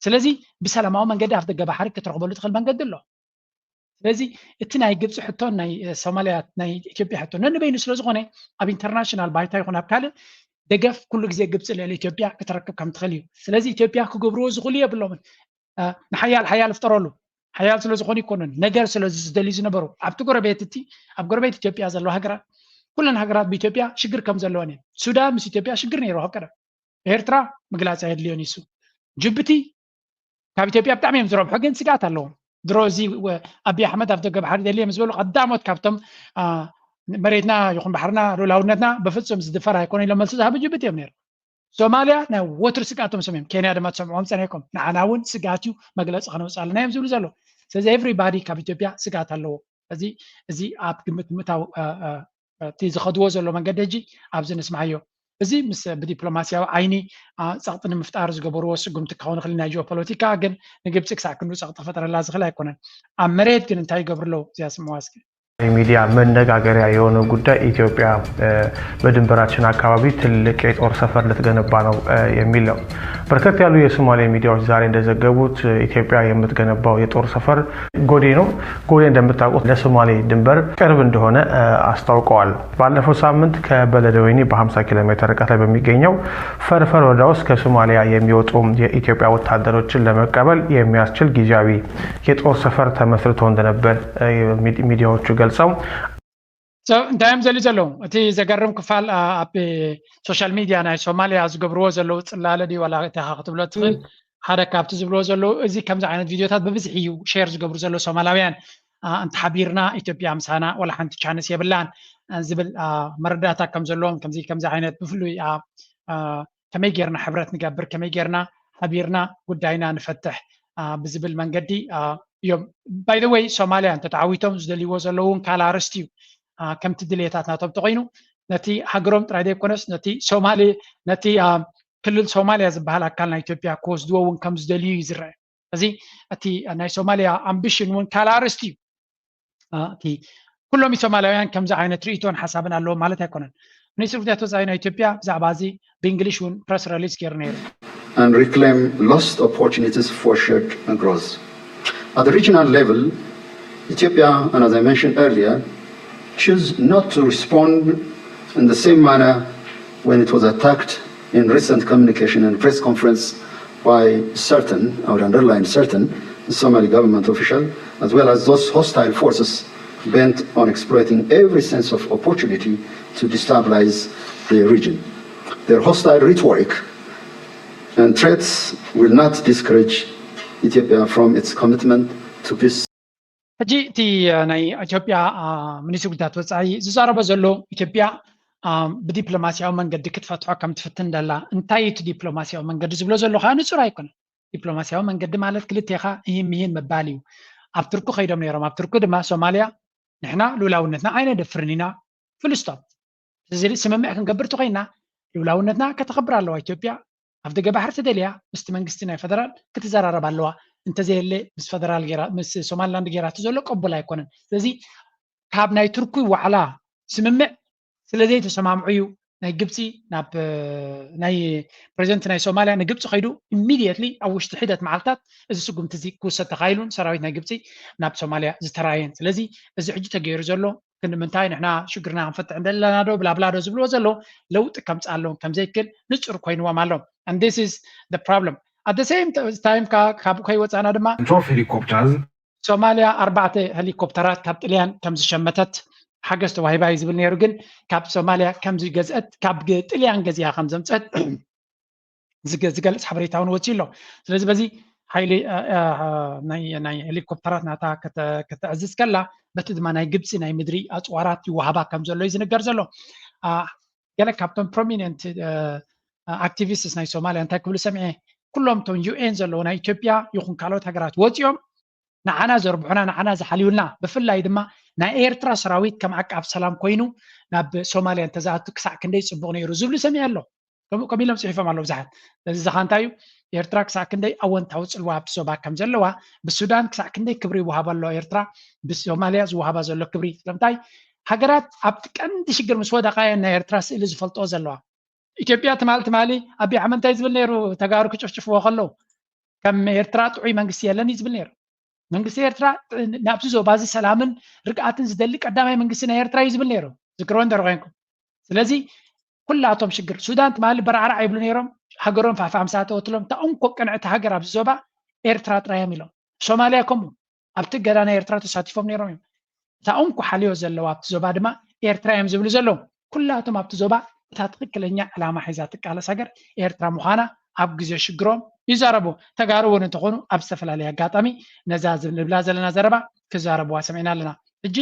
ስለዚ ብሰላማዊ መንገዲ ኣብ ደገ ባሕሪ ክትረኽበሉ ትኽእል መንገዲ ኣሎ። ስለዚ እቲ ናይ ግብፂ ሕቶን ናይ ሶማልያ ናይ ኢትዮጵያ ሕቶ ነንበይኑ ስለዝኾነ ኣብ ኢንተርናሽናል ባይታ ይኹን ኣብ ካልእ ደገፍ ኩሉ ግዜ ግብፂ ልዕሊ ኢትዮጵያ ክትረክብ ከም ትኽእል እዩ። ስለዚ ኢትዮጵያ ክገብርዎ ዝኽእሉ የብሎምን። ንሓያል ሓያል ፍጠረሉ ሓያል ስለዝኾኑ ይኮኑን ነገር ስለዝደልዩ ዝነበሩ ኣብቲ ጎረቤት እቲ ኣብ ጎረቤት ኢትዮጵያ ዘለዋ ሃገራት ኩለን ሃገራት ብኢትዮጵያ ሽግር ከም ዘለወን እየን። ሱዳን ምስ ኢትዮጵያ ሽግር ነይሩ ኣብ ቀደም። ኤርትራ ምግላፅ ኣየድልዮን ይሱ ጅቡቲ ካብ ኢትዮጵያ ብጣዕሚ እዮም ዝረብሑ ግን ስጋት ኣለዎም። ድሮ እዚ ኣብይ ኣሕመድ ኣብ ደገ ባሕሪ ደልየ ምስ በሉ ቀዳሞት ካብቶም መሬትና ይኹን ባሕርና ሉላውነትና በፍፁም ዝድፈር ኣይኮነ ኢሎም መልሲ ዝሃቡ ጅቡቲ እዮም ነይሩ። ሶማልያ ናይ ወትሩ ስጋቶም ሰም እዮም። ኬንያ ድማ ትሰምዕዎም ፀኒሕኩም ንዓና እውን ስጋት እዩ መግለፂ ከነውፅእ ኣለና እዮም ዝብሉ ዘለዉ። ስለዚ ኤቭሪባዲ ካብ ኢትዮጵያ ስጋት ኣለዎ። እዚ እዚ ኣብ ግምት ምእታው እቲ ዝኸድዎ ዘሎ መንገዲ ሕጂ ኣብዚ ንስምዓዮ። እዚ ምስ ብዲፕሎማስያዊ ዓይኒ ፀቕጢ ንምፍጣር ዝገበርዎ ስጉምቲ ክኸውን ይኽእል ናይ ጂኦፖለቲካ ግን ንግብፂ ክሳዕ ክንዱ ፀቕጢ ክፈጠረላ ዝኽእል ኣይኮነን። ኣብ መሬት ግን እንታይ ይገብሩ ኣለዉ እዚኣ ስምዋ እስኪ። ሚዲያ መነጋገሪያ የሆነው ጉዳይ ኢትዮጵያ በድንበራችን አካባቢ ትልቅ የጦር ሰፈር ልትገነባ ነው የሚል ነው። በርከት ያሉ የሶማሌ ሚዲያዎች ዛሬ እንደዘገቡት ኢትዮጵያ የምትገነባው የጦር ሰፈር ጎዴ ነው። ጎዴ እንደምታውቁት ለሶማሌ ድንበር ቅርብ እንደሆነ አስታውቀዋል። ባለፈው ሳምንት ከበለደወይኒ በ50 ኪሎ ሜትር ርቀት ላይ በሚገኘው ፈርፈር ወረዳ ውስጥ ከሶማሊያ የሚወጡ የኢትዮጵያ ወታደሮችን ለመቀበል የሚያስችል ጊዜያዊ የጦር ሰፈር ተመስርቶ እንደነበር ሚዲያዎቹ ገልጸው እንታይ እዮም ዘልዩ ዘለዉ? እቲ ዘገርም ክፋል ኣብ ሶሻል ሚድያ ናይ ሶማሊያ ዝገብርዎ ዘለዉ ፅላለ ድዩ ዋላ እንታይ ክትብሎ ትኽእል? ሓደ ካብቲ ዝብልዎ ዘለዉ እዚ ከምዚ ዓይነት ቪድዮታት ብብዝሒ እዩ ሼር ዝገብሩ ዘለዉ ሶማላውያን። እንተሓቢርና ኢትዮጵያ ምሳና ዋላ ሓንቲ ቻንስ የብላን ዝብል መረዳእታ ከም ዘለዎም ከምዚ ከምዚ ዓይነት ብፍሉይ ከመይ ጌርና ሕብረት ንገብር ከመይ ጌርና ሓቢርና ጉዳይና ንፈትሕ ብዝብል መንገዲ እዮም። ባይ ዘ ወይ ሶማልያ እንተተዓዊቶም ዝደልይዎ ዘለዉ እውን ካልእ ኣርእስቲ እዩ። ከምቲ ድሌታት ናቶም ተኮይኑ ነቲ ሃገሮም ጥራይ ዘይኮነስ ነቲ ሶማሌ ነቲ ክልል ሶማልያ ዝበሃል ኣካል ናይ ኢትዮጵያ ክወስድዎ እውን ከም ዝደልዩ እዩ ዝረአ። እዚ እቲ ናይ ሶማልያ ኣምቢሽን እውን ካልእ ኣርእስቲ እዩ። እቲ ኩሎም ሶማላውያን ከምዚ ዓይነት ርእይቶን ሓሳብን ኣለዎም ማለት ኣይኮነን። ሚኒስትሪ ጉዳያት ወፃኢ ናይ ኢትዮጵያ ብዛዕባ እዚ ብእንግሊሽ እውን ፕረስ ረሊስ ገይሩ ነይሩ። and reclaim lost opportunities for shared growth. At the regional level, Ethiopia, and as I mentioned earlier, choose not to respond in the same manner when it was attacked in recent communication and press conference by certain, I would underline certain, Somali government official, as well as those hostile forces bent on exploiting every sense of opportunity to destabilize the region. Their hostile rhetoric and threats will not discourage Ethiopia from its commitment to peace. ሕጂ እቲ ናይ ኢትዮጵያ ሚኒስትሪ ጉዳያት ወፃኢ ዝዛረቦ ዘሎ ኢትዮጵያ ብዲፕሎማስያዊ መንገዲ ክትፈትሖ ከም ትፍትን ደላ እንታይ እቲ ዲፕሎማስያዊ መንገዲ ዝብሎ ዘሎ ከዓ ንፁር ኣይኮነን። ዲፕሎማስያዊ መንገዲ ማለት ክልቴኻ ይህን ምሂን ምባል እዩ። ኣብ ቱርኪ ከይዶም ነይሮም ኣብ ቱርኪ ድማ ሶማልያ ንሕና ልኡላውነትና ኣይነደፍርን ኢና ፍልስቶም እዚ ስምምዕ ክንገብር ተኮይና ልኡላውነትና ከተኽብር ኣለዋ ኢትዮጵያ ኣብ ደገ ባሕሪ ተደልያ ምስቲ መንግስቲ ናይ ፈደራል ክትዘራረብ ኣለዋ እንተዘየለ ምስ ፈደራል ምስ ሶማልላንድ ገይራቱ ዘሎ ቅቡል ኣይኮነን ስለዚ ካብ ናይ ቱርኪ ዋዕላ ስምምዕ ስለዘይተሰማምዑ እዩ ናይ ግብፂ ናብ ናይ ፕሬዚደንት ናይ ሶማልያ ንግብፂ ከይዱ ኢሚድየትሊ ኣብ ውሽጢ ሒደት መዓልታት እዚ ስጉምቲ እዚ ክውሰድ ተኻኢሉን ሰራዊት ናይ ግብፂ ናብ ሶማልያ ዝተራየን ስለዚ እዚ ሕጂ ተገይሩ ዘሎ ክንዲ ምንታይ ንሕና ሽግርና ክንፈትሕ እንደለና ዶ ብላብላ ዶ ዝብልዎ ዘለዉ ለውጢ ከምፅእ ኣለዎም ከምዘይክል ንፁር ኮይንዎም ኣሎ and this is the problem at the same time ካብ ከይወፃና ድማ Drove helicopters ሶማልያ ኣርባዕተ ሄሊኮፕተራት ካብ ጥልያን ከም ዝሸመተት ሓገዝ ተዋሂባ እዩ ዝብል ነይሩ ግን ካብ ሶማልያ ከም ዝገዝአት ካብ ጥልያን ገዚኣ ከም ዘምፀት ዝገልፅ ሓበሬታ እውን ወፂኡ ኣሎ ስለዚ በዚ ሓይሊ ናይ ሄሊኮፕተራት ናታ ከተዕዝዝ ከላ በቲ ድማ ናይ ግብፂ ናይ ምድሪ ኣፅዋራት ይወሃባ ከም ዘሎ እዩ ዝንገር ዘሎ ገለ ካብቶም ፕሮሚነንት ኣክቲቪስትስ ናይ ሶማልያ እንታይ ክብሉ ሰምዐ ኩሎም ቶም ዩኤን ዘለዉ ናይ ኢትዮጵያ ይኹን ካልኦት ሃገራት ወፂኦም ንዓና ዘርብሑና ንዓና ዝሓልዩልና ብፍላይ ድማ ናይ ኤርትራ ሰራዊት ከም ዓቃብ ሰላም ኮይኑ ናብ ሶማልያ እንተዝኣቱ ክሳዕ ክንደይ ፅቡቕ ነይሩ ዝብሉ ሰሚዐ ኣሎ ከምኡ ከም ኢሎም ፅሒፎም ኣለዉ ብዙሓት እዚ ዝኻ እንታይ እዩ ኤርትራ ክሳዕ ክንደይ ኣወንታዊ ፅልዋ ኣብቲ ዞባ ከም ዘለዋ ብሱዳን ክሳዕ ክንደይ ክብሪ ይወሃባ ኣሎ ኤርትራ ብሶማልያ ዝወሃባ ዘሎ ክብሪ ስለምንታይ ሃገራት ኣብቲ ቀንዲ ሽግር ምስ ወደቓ እየን ናይ ኤርትራ ስእሊ ዝፈልጥኦ ዘለዋ ኢትዮጵያ ትማሊ ትማሊ ኣቢይ ኣሕመድ እንታይ ዝብል ነይሩ ተጋሩ ክጭፍጭፍዎ ከለዉ ከም ኤርትራ ጥዑይ መንግስቲ የለን እዩ ዝብል ነይሩ መንግስቲ ኤርትራ ናብዚ ዞባ እዚ ሰላምን ርግኣትን ዝደሊ ቀዳማይ መንግስቲ ናይ ኤርትራ እዩ ዝብል ነይሩ። ዝክርዎ እንተር ኮይንኩም። ስለዚ ኩላቶም ሽግር ሱዳን ትማሊ በራዕራዕ ይብሉ ነይሮም። ሃገሮም ፋሕፋሕ ምስ ኣተወትሎም እታ እንኮ ቅንዕቲ ሃገር ኣብዚ ዞባ ኤርትራ ጥራይ እዮም ኢሎም። ሶማልያ ከምኡ ኣብቲ ገዳ ናይ ኤርትራ ተሳቲፎም ነይሮም እዮም። እታ እንኮ ሓልዮ ዘለዋ ኣብቲ ዞባ ድማ ኤርትራ እዮም ዝብሉ ዘለዉ። ኩላቶም ኣብቲ ዞባ እታ ትኽክለኛ ዕላማ ሒዛ ትቃለስ ሃገር ኤርትራ ምዃና ኣብ ግዜ ሽግሮም ይዛረቡ። ተጋሩ እውን እንተኾኑ ኣብ ዝተፈላለየ ኣጋጣሚ ነዛ ንብላ ዘለና ዘረባ ክዛረብዋ ሰሚዕና ኣለና። ሕጂ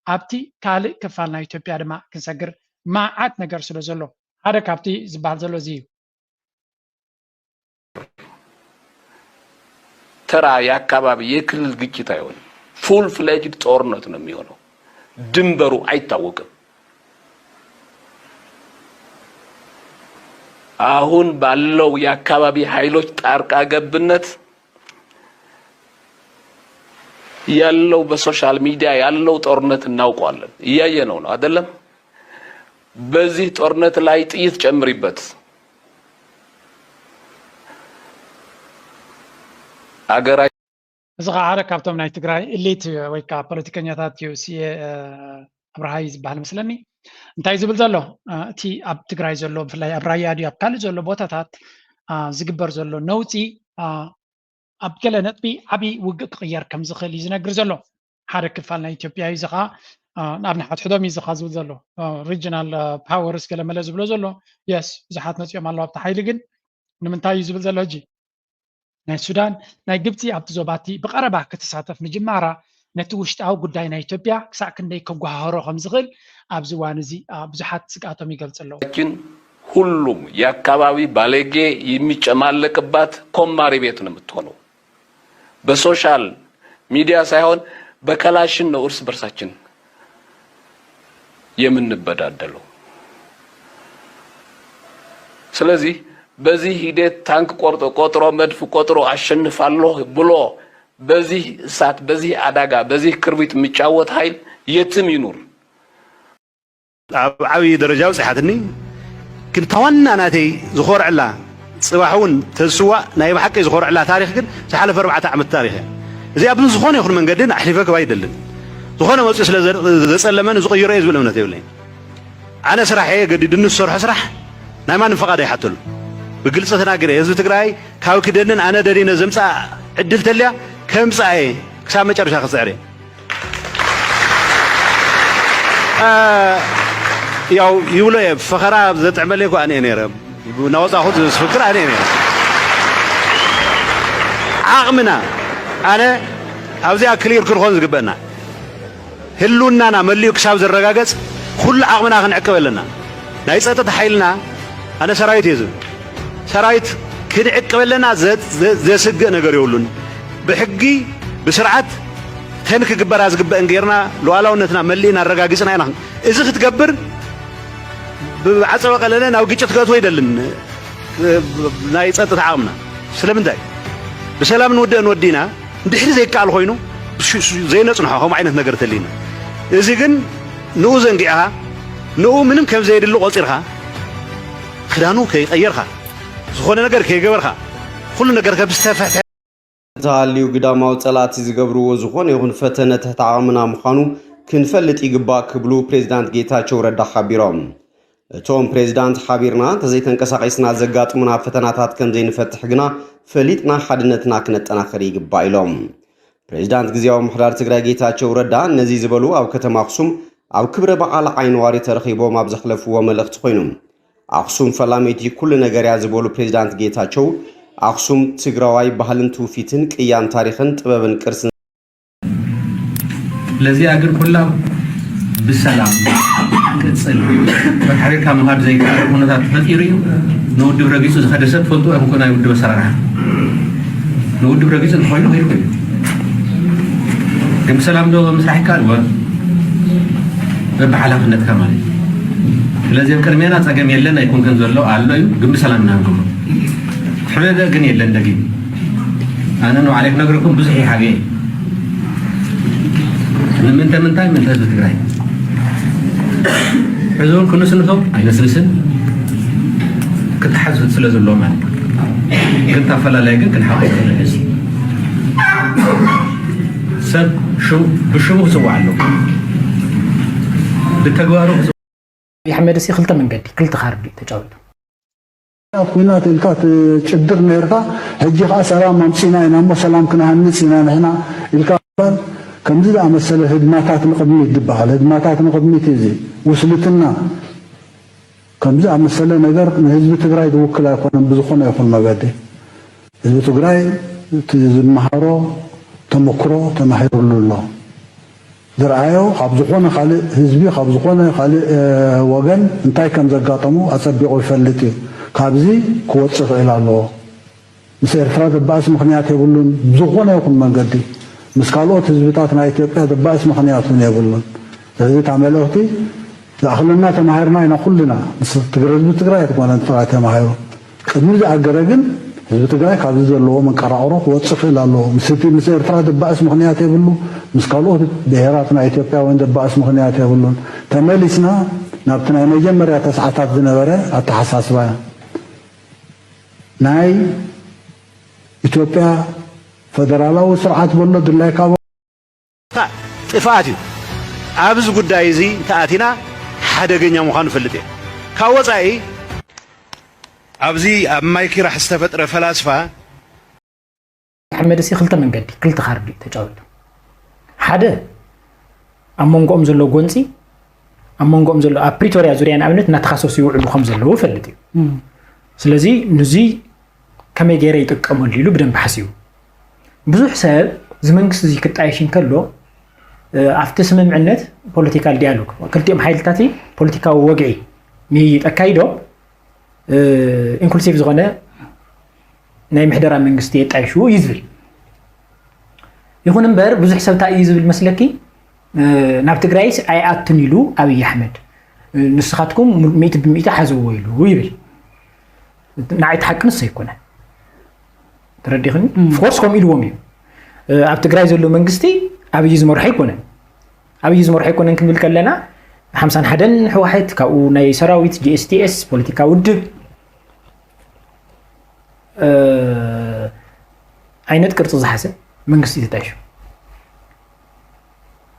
ኣብቲ ካልእ ክፋል ናይ ኢትዮጵያ ድማ ክንሰግር መዓት ነገር ስለ ዘሎ ሓደ ካብቲ ዝበሃል ዘሎ እዚ እዩ። ተራ የአካባቢ የክልል ግጭት አይሆንም። ፉል ፍሌጅድ ጦርነት ነው የሚሆነው። ድንበሩ አይታወቅም። አሁን ባለው የአካባቢ ኃይሎች ጣልቃ ገብነት ያለው በሶሻል ሚዲያ ያለው ጦርነት እናውቀዋለን፣ እያየነው ነው አይደለም? በዚህ ጦርነት ላይ ጥይት ጨምሪበት። አገራ እዚ ከዓ ሓደ ካብቶም ናይ ትግራይ ኢሊት ወይ ከዓ ፖለቲከኛታት እዩ። ስየ ኣብርሃይ ዝበሃል መስለኒ። እንታይ ዝብል ዘሎ እቲ ኣብ ትግራይ ዘሎ ብፍላይ ኣብ ራያ ድዩ ኣብ ካልእ ዘሎ ቦታታት ዝግበር ዘሎ ነውፂ ኣብ ገለ ነጥቢ ዓብዪ ውግእ ክቕየር ከም ዝኽእል እዩ ዝነግር ዘሎ። ሓደ ክፋል ናይ ኢትዮጵያ እዩ። እዚ ከዓ ናብ ንሓድሕዶም እዩ እዚ ከዓ ዝብል ዘሎ ሪጅናል ፓወርስ ገለ መለ ዝብሎ ዘሎ የስ ብዙሓት መፂኦም ኣለዉ ኣብቲ ሓይሊ ግን ንምንታይ እዩ ዝብል ዘሎ ሕጂ ናይ ሱዳን ናይ ግብፂ ኣብቲ ዞባቲ ብቐረባ ክትሳተፍ ምጅማራ ነቲ ውሽጣዊ ጉዳይ ናይ ኢትዮጵያ ክሳዕ ክንደይ ከጓሃህሮ ከም ዝኽእል ኣብዚ እዋን እዚ ብዙሓት ስግኣቶም ይገልፁ ኣለዉ። ሁሉም የአካባቢ ባለጌ የሚጨማለቅባት ኮማሪ ቤት ነው የምትሆነው። በሶሻል ሚዲያ ሳይሆን በከላሽን ነው እርስ በርሳችን የምንበዳደለው። ስለዚህ በዚህ ሂደት ታንክ ቆርጦ ቆጥሮ መድፍ ቆጥሮ አሸንፋለሁ ብሎ በዚህ እሳት በዚህ አደጋ በዚህ ክርቢት የሚጫወት ኃይል የትም ይኑር ኣብ ዓብዪ ደረጃ ኣብፂሓትኒ። ግን እታ ዋና ናተይ ዝኾርዐላ፣ ፅባሕ እውን ተዝስዋእ ናይ ብሓቂ ዝኾርዐላ ታሪኽ ግን ዝሓለፈ ኣርባዕተ ዓመት ታሪኽ እያ። እዚኣ ብዝኾነ ይኹን መንገዲ ኣሕሊፈ ክህባ ኣይደልን። ዝኾነ መፂኡ ስለ ዘፀለመኒ ዝቕይሮ እየ ዝብል እምነት የብለይን። ኣነ ስራሕ እየ ገዲዱኒ ዝሰርሖ ስራሕ ናይ ማንም ፈቓድ ኣይሓተሉ። ብግልፂ ተናጊረ እየ። ህዝቢ ትግራይ ካብ ክደንን ኣነ ደሊነ ዘምፅኣ ዕድል ተልያ ከምፅኣ እየ። ክሳብ መጨረሻ ክፅዕር እየ። ያው ይብሎ እየ ፈኸራ ዘጥዕመለይ እኮ ኣነ እየ ነይረ። እናወፃኹ ዝፍክር ኣነ እየ ነይረ። ዓቕምና ኣነ ኣብዚኣ ክሊር ክንኾን ዝግበአና ህልውናና መሊኡ ክሳብ ዝረጋገፅ ኩሉ ዓቕምና ክንዕቅብ ኣለና። ናይ ፀጥታ ሓይልና ኣነ ሰራዊት እየ ዝብል ሰራዊት ክንዕቅብ ኣለና። ዘስግእ ነገር የብሉን። ብሕጊ ብስርዓት ተን ክግበራ ዝግበአን ጌርና ሉዓላውነትና መሊእና ኣረጋጊፅና ኢና። እዚ ክትገብር ብዓፀበ ቀለለ ናብ ግጭት ክእትዎ ኣይደልን። ናይ ፀጥታ ዓቕምና ስለምንታይ ብሰላም ንውድእን ወዲና እንድሕሪ ዘይከኣል ኮይኑ ዘይነፅንሖ ከምኡ ዓይነት ነገር ተልዩና። እዚ ግን ንኡ ዘንጊዕኻ ንኡ ምንም ከም ዘየድሊ ቆፂርካ ክዳኑ ከይቀየርካ ዝኾነ ነገር ከይገበርካ ኩሉ ነገር ከም ዝተፍሕተ እንተሃልዩ ግዳማዊ ፀላእቲ ዝገብርዎ ዝኾነ ይኹን ፈተነ ትሕቲ ዓቕምና ምዃኑ ክንፈልጥ ይግባእ ክብሉ ፕሬዚዳንት ጌታቸው ረዳ ሓቢሮም። እቶም ፕሬዚዳንት ሓቢርና እንተዘይተንቀሳቒስና ዘጋጥሙና ፈተናታት ከምዘይንፈትሕ ግና ፈሊጥና ሓድነትና ክነጠናኽር ይግባእ ኢሎም። ፕሬዚዳንት ግዝያዊ ምምሕዳር ትግራይ ጌታቸው ረዳ ነዚ ዝበሉ ኣብ ከተማ ኣኽሱም ኣብ ክብረ በዓል ዓይኒ ዋሪ ተረኺቦም ኣብ ዘሕለፍዎ መልእኽቲ ኮይኑ ኣኽሱም ፈላመይቲ ኩሉ ነገር እያ ዝበሉ ፕሬዚዳንት ጌታቸው ኣኽሱም ትግራዋይ ባህልን ትውፊትን ቅያን ታሪኽን ጥበብን ቅርስን ለዚኣ ግን ኩላ ብሰላም ክቅፅል ሓቢርካ ምኻድ ዘይከኣል ኩነታት ተፈጢሩ እዩ። ንውድብ ረጊፁ ዝኸደ ሰብ ትፈልጡ ኢኹም ናይ ውድብ ኣሰራርሓ ንውድብ ረጊፁ እንተኾይኑ ከይዱ ኮይኑ ግን ብሰላም ዶ ምስራሕ ይከኣል ወ በብሓላፍነትካ ማለት እዩ። ስለዚ ኣብ ቅድሜና ፀገም የለን ኣይኮንከን ዘሎ ኣሎ እዩ ግን ብሰላም ኢና ንገብሮ። ሕበገ ግን የለን ደጊም ኣነ ንባዕለይ ክነግረኩም ብዙሕ ይሓገ ንምንተ ምንታይ ምንተ ህዝቢ ትግራይ ሕዚ እውን ክንስንፎ ኣይነስንስን ክተሓዝ ስለ ዘለዎ ማለት ግን ታፈላለይ ግን ክንሓቆ ይኽእል ሰብ ሽው ብሽሙ ክጽዋዕ ኣለዎ። ብተግባሩ ክጽዋዕ ኣሕመድ ሲ ክልተ መንገዲ ክልተ ካርድ እዩ ተጫዊቱ። ኣብ ኩናት ኢልካ ትጭድር ነርካ፣ ሕጂ ከዓ ሰላም ኣምፂና ኢና እሞ ሰላም ክንሃንፅ ኢና ንሕና ኢልካ ምባል ከምዚ ዝኣመሰለ ህድማታት ንቕድሚት ዝበሃል ህድማታት ንቕድሚት እዚ ውስልትና ከምዚ ኣመሰለ ነገር ንህዝቢ ትግራይ ዝውክል ኣይኮነን። ብዝኾነ ይኹን መገዲ ህዝቢ ትግራይ እቲ ዝመሃሮ ተመክሮ ተማሂሩሉ ኣሎ። ዝረኣዮ ካብ ዝኾነ ካልእ ህዝቢ ካብ ዝኾነ ካልእ ወገን እንታይ ከም ዘጋጠሞ ኣፀቢቑ ይፈልጥ እዩ። ካብዚ ክወፅእ ክእል ኣለዎ። ምስ ኤርትራ ዘባእስ ምኽንያት የብሉን። ብዝኾነ ይኹን መንገዲ ምስ ካልኦት ህዝብታት ናይ ኢትዮጵያ ዘባእስ ምኽንያት እውን የብሉን። ስለዚ እታ መልእኽቲ ዝኣኽለና ተማሂርና ኢና ኩልና። ምስ ትግረ ህዝቢ ትግራይ ኣይኮነን ጥራይ ተማሂሩ። ቅድሚ ዝኣገረ ግን ህዝቢ ትግራይ ካብዚ ዘለዎ መንቀራቕሮ ክወፅእ ክእል ኣለዎ። ምስ እቲ ምስ ኤርትራ ዘባእስ ምኽንያት የብሉ፣ ምስ ካልኦት ብሄራት ናይ ኢትዮጵያውያን ዘባእስ ምኽንያት የብሉን። ተመሊስና ናብቲ ናይ መጀመርያ ተስዓታት ዝነበረ ኣተሓሳስባ ናይ ኢትዮጵያ ፈደራላዊ ስርዓት በሎ ድላይካ ጥፍኣት እዩ። ኣብዚ ጉዳይ እዚ እንተኣቲና ሓደገኛ ምዃኑ ፈልጥ እየ። ካብ ወፃኢ ኣብዚ ኣብ ማይ ኪራሕ ዝተፈጥረ ፈላስፋ ኣሕመድ ሲ ክልተ መንገዲ ክልተ ካርድ እዩ ተጫዊቱ። ሓደ ኣብ መንጎኦም ዘሎ ጎንፂ ኣብ መንጎኦም ዘሎ ኣብ ፕሪቶርያ ዙርያ ንኣብነት እናተኻሰሱ ይውዕሉ ከም ዘለዉ ፈልጥ እዩ። ስለዚ ንዙይ ከመይ ገይረ ይጥቀመሉ ኢሉ ብደንብ ሓሲቡ። ብዙሕ ሰብ እዚ መንግስቲ እዚ ክጣየሽ እንከሎ ኣብቲ ስምምዕነት ፖለቲካል ዲያሎግ ክልቲኦም ሓይልታት ፖለቲካዊ ወግዒ ምይይጥ ኣካይዶም ኢንክሉሲቭ ዝኾነ ናይ ምሕደራ መንግስቲ የጣይሹ እዩ ዝብል። ይኹን እምበር ብዙሕ ሰብ እንታይ እዩ ዝብል መስለኪ ናብ ትግራይስ ኣይኣቱን ኢሉ ኣብይ ኣሕመድ ንስኻትኩም ሚእቲ ብሚእቲ ሓዝዎ ኢሉ ይብል። ንዓይ እቲ ሓቂ ንሱ ኣይኮነን። ተረዲኽኒ? ኦፍኮርስ ከምኡ ኢልዎም እዩ። ኣብ ትግራይ ዘሎ መንግስቲ ኣብይ ዝመርሖ ኣይኮነን። ኣብይ ዝመርሖ ኣይኮነን ክንብል ከለና ሓምሳን ሓደን ሕወሓት ካብኡ ናይ ሰራዊት ጂኤስቲኤስ ፖለቲካ ውድብ ዓይነት ቅርፂ ዝሓዘ መንግስቲ ተጣይሹ።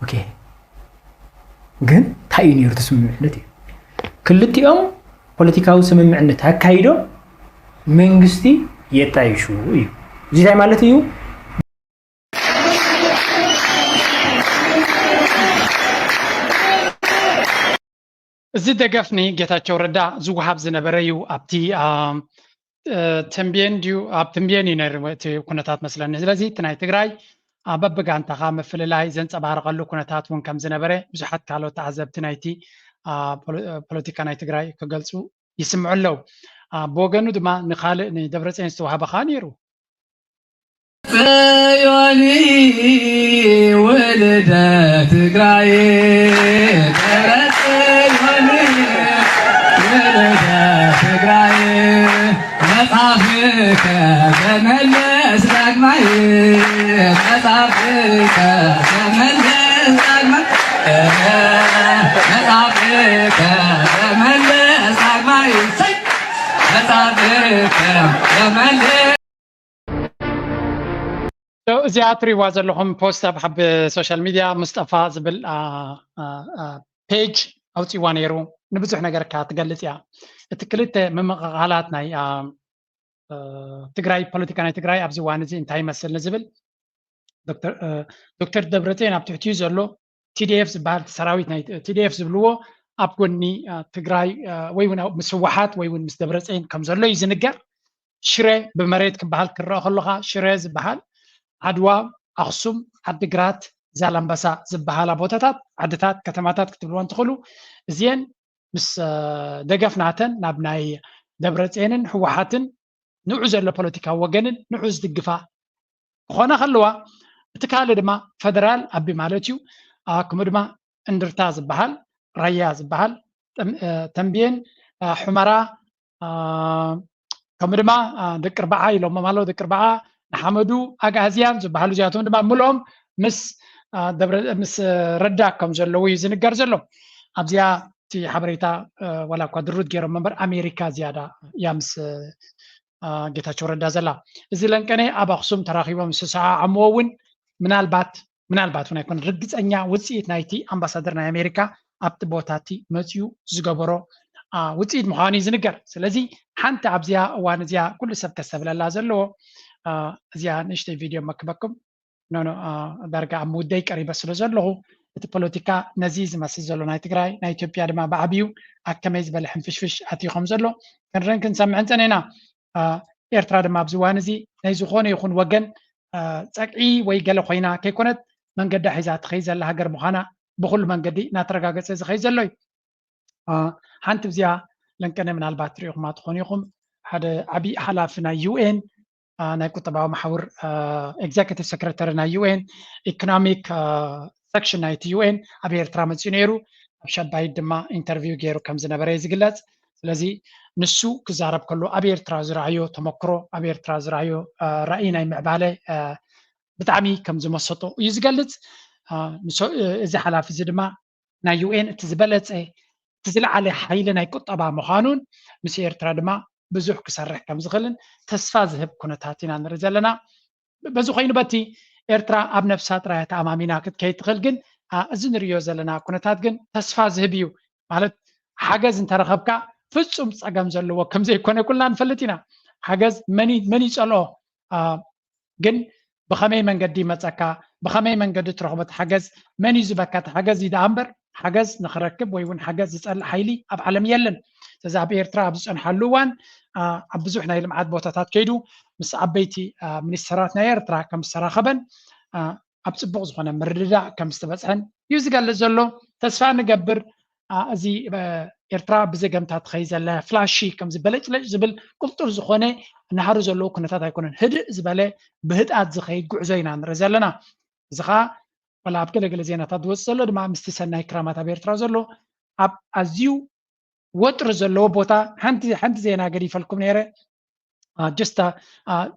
ኦኬ ግን እንታይ እዩ ነይሩ እቲ ስምምዕነት እዩ ክልቲኦም ፖለቲካዊ ስምምዕነት ኣካይዶም መንግስቲ የጣይሹ እዩ። እዚ እንታይ ማለት እዩ? እዚ ደገፍ ንጌታቸው ረዳ ዝወሃብ ዝነበረ እዩ ኣብቲ ተንቤን ድዩ ኣብ ተንቤን እዩ ነይሩ እቲ ኩነታት መስለኒ። ስለዚ እቲ ናይ ትግራይ በብጋንታኻ ምፍልላይ ዘንፀባርቐሉ ኩነታት እውን ከም ዝነበረ ብዙሓት ካልኦት ተዓዘብቲ ናይቲ ፖለቲካ ናይ ትግራይ ክገልፁ ይስምዑ ኣለዉ። ብወገኑ ድማ ንካልእ ንደብረፅዮን ዝተዋህበ ከዓ ነይሩ። ጽዮን ውልደ ትግራይ ደብረጽዮን ውልደ ትግራይ መጻፍከ ተመለስ ዳግማይ መጻፍከ ተመለስ ዳግማይ መጻፍከ ተመለስ ዳግማይ መጻፍከ ተመለስ እዚኣ ትሪዋ ዘለኹም ፖስት ኣብ ሓብ ሶሻል ሚድያ ሙስጠፋ ዝብል ፔጅ ኣውፂዋ ነይሩ። ንብዙሕ ነገር እካ ትገልፅ እያ። እቲ ክልተ ምምቕቓላት ናይ ትግራይ ፖለቲካ ናይ ትግራይ ኣብዚ እዋን እዚ እንታይ ይመስል ንዝብል ዶክተር ደብረፅዮን ኣብ ትሕቲኡ ዘሎ ቲዲኤፍ ዝበሃል ሰራዊት ናይ ቲዲኤፍ ዝብልዎ ኣብ ጎኒ ትግራይ ወይ እውን ምስ ህወሓት ወይ እውን ምስ ደብረፅዮን ከም ዘሎ እዩ ዝንገር። ሽረ ብመሬት ክበሃል ክረአ ከሎ ከዓ ሽረ ዝበሃል ዓድዋ፣ ኣኽሱም፣ ዓዲግራት፣ ዛላምበሳ ዝበሃላ ቦታታት ዓድታት ከተማታት ክትብልወን ትኽእሉ እዚአን ምስ ደገፍ ናተን ናብ ናይ ደብረፅየንን ህወሓትን ንዑ ዘሎ ፖለቲካዊ ወገንን ንዑ ዝድግፋ ክኾና ከለዋ እቲ ካልእ ድማ ፈደራል ኣቢ ማለት እዩ። ከምኡ ድማ እንድርታ ዝበሃል ራያ ዝበሃል ተንቤን ሑመራ ከምኡ ድማ ደቂ ርባዓ ኢሎሞም ኣለዉ። ደቂ ርባዓ ንሓመዱ ኣግኣዝያን ዝበሃሉ እዚኣቶም ድማ ምልኦም ምስ ምስ ረዳ ከም ዘለዉ እዩ ዝንገር ዘሎ። ኣብዚኣ እቲ ሓበሬታ ዋላ እኳ ድሩት ገይሮም እምበር ኣሜሪካ ዝያዳ እያ ምስ ጌታቸው ረዳ ዘላ። እዚ ለንቀነ ኣብ ኣክሱም ተራኺቦም ምስ ሰዓዓምዎ እውን ምናልባት ምናልባት እውን ኣይኮነ ርግፀኛ ውፅኢት ናይቲ ኣምባሳደር ናይ ኣሜሪካ ኣብቲ ቦታ እቲ መፅኡ ዝገበሮ ውፅኢት ምዃኑ እዩ ዝንገር። ስለዚ ሓንቲ ኣብዚኣ እዋን እዚኣ ኩሉ ሰብ ከስተብለላ ዘለዎ እዚኣ ንእሽተይ ቪድዮ መክበኩም ኖኖ ዳርጋ ኣብ ምውደይ ቀሪበ ስለ ዘለኹ እቲ ፖለቲካ ነዚ ዝመስል ዘሎ ናይ ትግራይ ናይ ኢትዮጵያ ድማ ብዓብዩ ኣብ ከመይ ዝበለ ሕንፍሽፍሽ ኣትዩ ከም ዘሎ ክንርን ክንሰምዕን ፀኒና። ኤርትራ ድማ ኣብዚ እዋን እዚ ናይ ዝኾነ ይኹን ወገን ፀቅዒ ወይ ገለ ኮይና ከይኮነት መንገዳ ሒዛ ትኸይ ዘላ ሃገር ምዃና ብኩሉ መንገዲ እናተረጋገፀ ዝኸይ ዘሎ እዩ። ሓንቲ ብዚኣ ለንቀነ ምናልባት ትሪኢኹማ ትኾኑ ኢኹም። ሓደ ዓብዪ ሓላፊ ናይ ዩኤን ናይ ቁጠባዊ መሓውር ኤግዜኪቲቭ ሰክረተሪ ናይ ዩኤን ኢኮኖሚክ ሰክሽን ናይቲ ዩኤን ኣብ ኤርትራ መፅኡ ነይሩ። ኣብ ሸባይት ድማ ኢንተርቪው ገይሩ ከም ዝነበረ እዩ ዝግለፅ። ስለዚ ንሱ ክዛረብ ከሎ ኣብ ኤርትራ ዝረኣዮ ተመክሮ ኣብ ኤርትራ ዝረኣዮ ራእይ ናይ ምዕባለ ብጣዕሚ ከም ዝመሰጦ እዩ ዝገልፅ። እዚ ሓላፊ እዚ ድማ ናይ ዩኤን እቲ ዝበለፀ እቲ ዝለዓለ ሓይሊ ናይ ቁጠባ ምዃኑን ምስ ኤርትራ ድማ ብዙሕ ክሰርሕ ከም ዝኽእልን ተስፋ ዝህብ ኩነታት ኢና ንርኢ ዘለና። በዚ ኮይኑ በቲ ኤርትራ ኣብ ነፍሳ ጥራይ ተኣማሚና ክትከይድ ትኽእል፣ ግን እዚ ንሪዮ ዘለና ኩነታት ግን ተስፋ ዝህብ እዩ። ማለት ሓገዝ እንተረኸብካ ፍጹም ጸገም ዘለዎ ከም ዘይኮነ ኩልና ንፈልጥ ኢና። ሓገዝ መን ይጸልኦ? ግን ብኸመይ መንገዲ ይመጸካ፣ ብኸመይ መንገዲ ትረኽቦ እቲ ሓገዝ፣ መን እዩ ዝበካ እቲ ሓገዝ እዩ ደኣ እምበር ሓገዝ ንኽረክብ ወይ እውን ሓገዝ ዝጸልእ ሓይሊ ኣብ ዓለም የለን። ስለዚ ኣብ ኤርትራ ኣብ ዝጸንሓሉ እዋን ኣብ ብዙሕ ናይ ልምዓት ቦታታት ከይዱ ምስ ዓበይቲ ሚኒስተራት ናይ ኤርትራ ከም ዝተራኸበን ኣብ ጽቡቕ ዝኾነ ምርድዳእ ከም ዝተበጽሐን እዩ ዝገልጽ ዘሎ። ተስፋ ንገብር እዚ ኤርትራ ብዘገምታ ትኸይ ዘላ ፍላሺ ከምዚ በለጭለጭ ዝብል ቁልጡር ዝኾነ እናሃሩ ዘለዉ ኩነታት ኣይኮነን። ህድእ ዝበለ ብህድኣት ዝኸይድ ጉዕዞ ኢና ንርኢ ዘለና። እዚ ኸዓ ወላ ኣብ ገለገለ ዜናታት ዝወፅእ ዘሎ ድማ ምስቲ ሰናይ ክራማት ኣብ ኤርትራ ዘሎ ኣብ ኣዝዩ ወጥሪ ዘለዎ ቦታ ሓንቲ ሓንቲ ዜና ገዲፈልኩም ነይረ። ጀስታ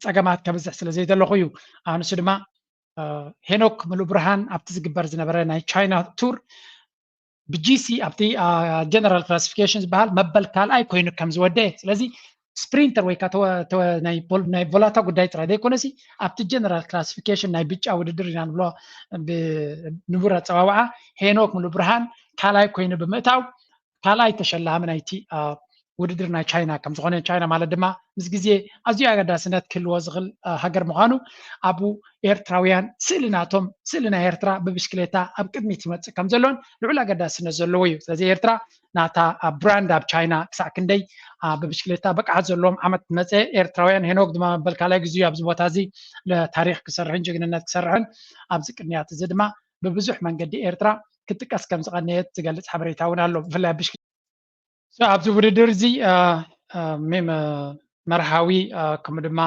ፀገማት ከብዝሕ ስለ ዘይደለኹ እዩ። ንሱ ድማ ሄኖክ ምሉእ ብርሃን ኣብቲ ዝግበር ዝነበረ ናይ ቻይና ቱር ብጂሲ ኣብቲ ጀነራል ክላሲፊኬሽን ዝበሃል መበል ካልኣይ ኮይኑ ከም ዝወደ። ስለዚ ስፕሪንተር ወይ ናይ ቮላታ ጉዳይ ጥራይ ዘይኮነሲ ኣብቲ ጀነራል ክላሲፊኬሽን ናይ ብጫ ውድድር ኢና ንብሎ ንቡር ኣፀዋውዓ ሄኖክ ምሉእ ብርሃን ካልኣይ ኮይኑ ብምእታው ካልኣይ ተሸላሚ ናይቲ ውድድር ናይ ቻይና ከም ዝኾነ ቻይና ማለት ድማ ምስ ግዜ ኣዝዩ ኣገዳስነት ክህልዎ ዝኽእል ሃገር ምዃኑ ኣብኡ ኤርትራውያን ስእሊ ናቶም ስእሊ ናይ ኤርትራ ብብሽክሌታ ኣብ ቅድሚት ይመፅእ ከም ዘሎን ልዑል ኣገዳስነት ዘለዎ እዩ። ስለዚ ኤርትራ ናታ ብራንድ ኣብ ቻይና ክሳዕ ክንደይ ብብሽክሌታ ብቅዓት ዘለዎም ዓመት መፀ ኤርትራውያን ሄኖክ ድማ መበል ካልኣይ ግዜ ኣብዚ ቦታ እዚ ታሪክ ክሰርሕን ጅግንነት ክሰርሕን ኣብዚ ቅድንያት እዚ ድማ ብብዙሕ መንገዲ ኤርትራ ክጥቀስ ከም ዝቐነየት ዝገልፅ ሓበሬታ እውን ኣሎ። ብፍላይ ብሽክ ኣብዚ ውድድር እዚ መርሃዊ ከምኡ ድማ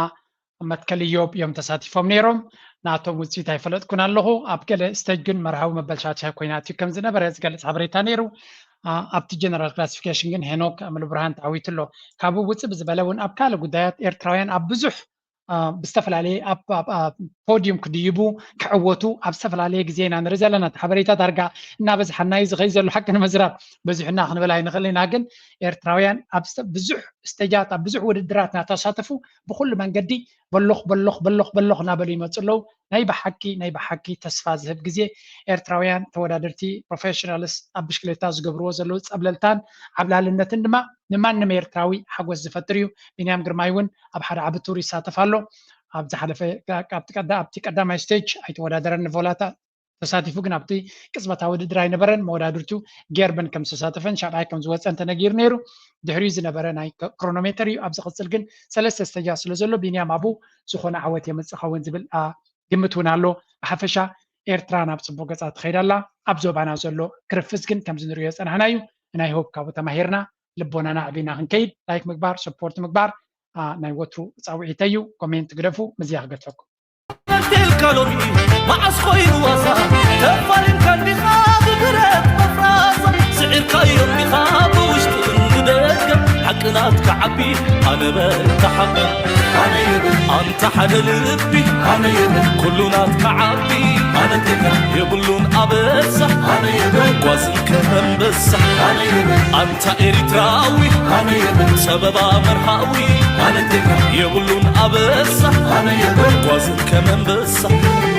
መትከል እዮብ እዮም ተሳቲፎም ነይሮም። ናቶም ውፅኢት ኣይፈለጥኩን ኣለኹ። ኣብ ገለ ስቴጅ ግን መርሃዊ መበል ሻድሻይ ኮይና ኣትዩ ከም ዝነበረ ዝገልፅ ሓበሬታ ነይሩ። ኣብቲ ጀነራል ክላሲፊኬሽን ግን ሄኖክ ምሉብርሃን ተዓዊቱ ኣሎ። ካብኡ ውፅእ ብዝበለ እውን ኣብ ካልእ ጉዳያት ኤርትራውያን ኣብ ብዙሕ ብዝተፈላለየ ፖዲዩም ክድይቡ ክዕወቱ ኣብ ዝተፈላለየ ግዜ ኢና ንርኢ ዘለና። እቲ ሓበሬታ ዳርጋ እናበዝሓና እዩ ዝኸይ ዘሎ ሓቂ ንምዝራብ በዚሑና ክንብል ኣይንኽእል ኢና። ግን ኤርትራውያን ኣብ ብዙሕ ስቴጃት ኣብ ብዙሕ ውድድራት እናተሳተፉ ብኩሉ መንገዲ በሎኽ በሎኽ በሎኽ በሎኽ እናበሉ ይመፁ ኣለዉ። ናይ ብሓቂ ናይ ብሓቂ ተስፋ ዝህብ ግዜ ኤርትራውያን ተወዳደርቲ ፕሮፌሽናልስ ኣብ ብሽክሌታ ዝገብርዎ ዘለዉ ፀብለልታን ዓብላልነትን ድማ ንማንም ኤርትራዊ ሓጎስ ዝፈጥር እዩ። ቢንያም ግርማይ እውን ኣብ ሓደ ዓቢ ቱር ይሳተፍ ኣሎ። ኣብ ዝሓለፈ ኣብቲ ቀዳማይ ስቴጅ ኣይተወዳደረን ንቮላታ ተሳቲፉ ግን ኣብቲ ቅጽበታዊ ውድድር ኣይነበረን። መወዳድርቱ ጌርበን ከም ዝተሳተፈን ሻብዓይ ከም ዝወፀን ተነጊሩ ነይሩ። ድሕሪኡ ዝነበረ ናይ ክሮኖሜተር እዩ። ኣብ ዝቕፅል ግን ሰለስተ ስቴጃ ስለ ዘሎ ቢንያም ኣብኡ ዝኾነ ዓወት የምፅእ ኸውን ዝብል ግምት እውን ኣሎ። ብሓፈሻ ኤርትራ ናብ ፅቡቅ ገፃ ትኸይድ ኣላ። ኣብ ዞባና ዘሎ ክርፍስ ግን ከምዚ ንሪኦ ዝፀናሕና እዩ። ናይ ሆፕ ካብኡ ተማሂርና ልቦናና ኣዕቢና ክንከይድ ላይክ ምግባር ሰፖርት ምግባር ናይ ወትሩ ፃውዒተይ እዩ። ኮሜንት ግደፉ። ምዝያ ክገድፈኩም። መግደልካ ሎሚ መዓስ ኮይኑ ዋዛ ተፋሊምካ እንዲኻ ብብረት መፍራሳ ስዒርካዮም ዲኻ ብውሽጥን ብደገ ሓቂ ናትካ ዓቢ ኣነ በልካ ሓቂ ኣነ ይብል ኣንታ ሓደ ልቢ ኣነ ይብል ኩሉ ናትካ ዓቢ ኣነ ቴካ የብሉን ኣበሳ ኣነ ይብል ጓዝን ከመንበሳ ኣነ ይብል ኣንታ ኤሪትራዊ ኣነ ይብል ጸበባ መርሃዊ ኣነ ቴካ የብሉን ኣበሳ ኣነ ይብል ጓዝን ከመንበሳ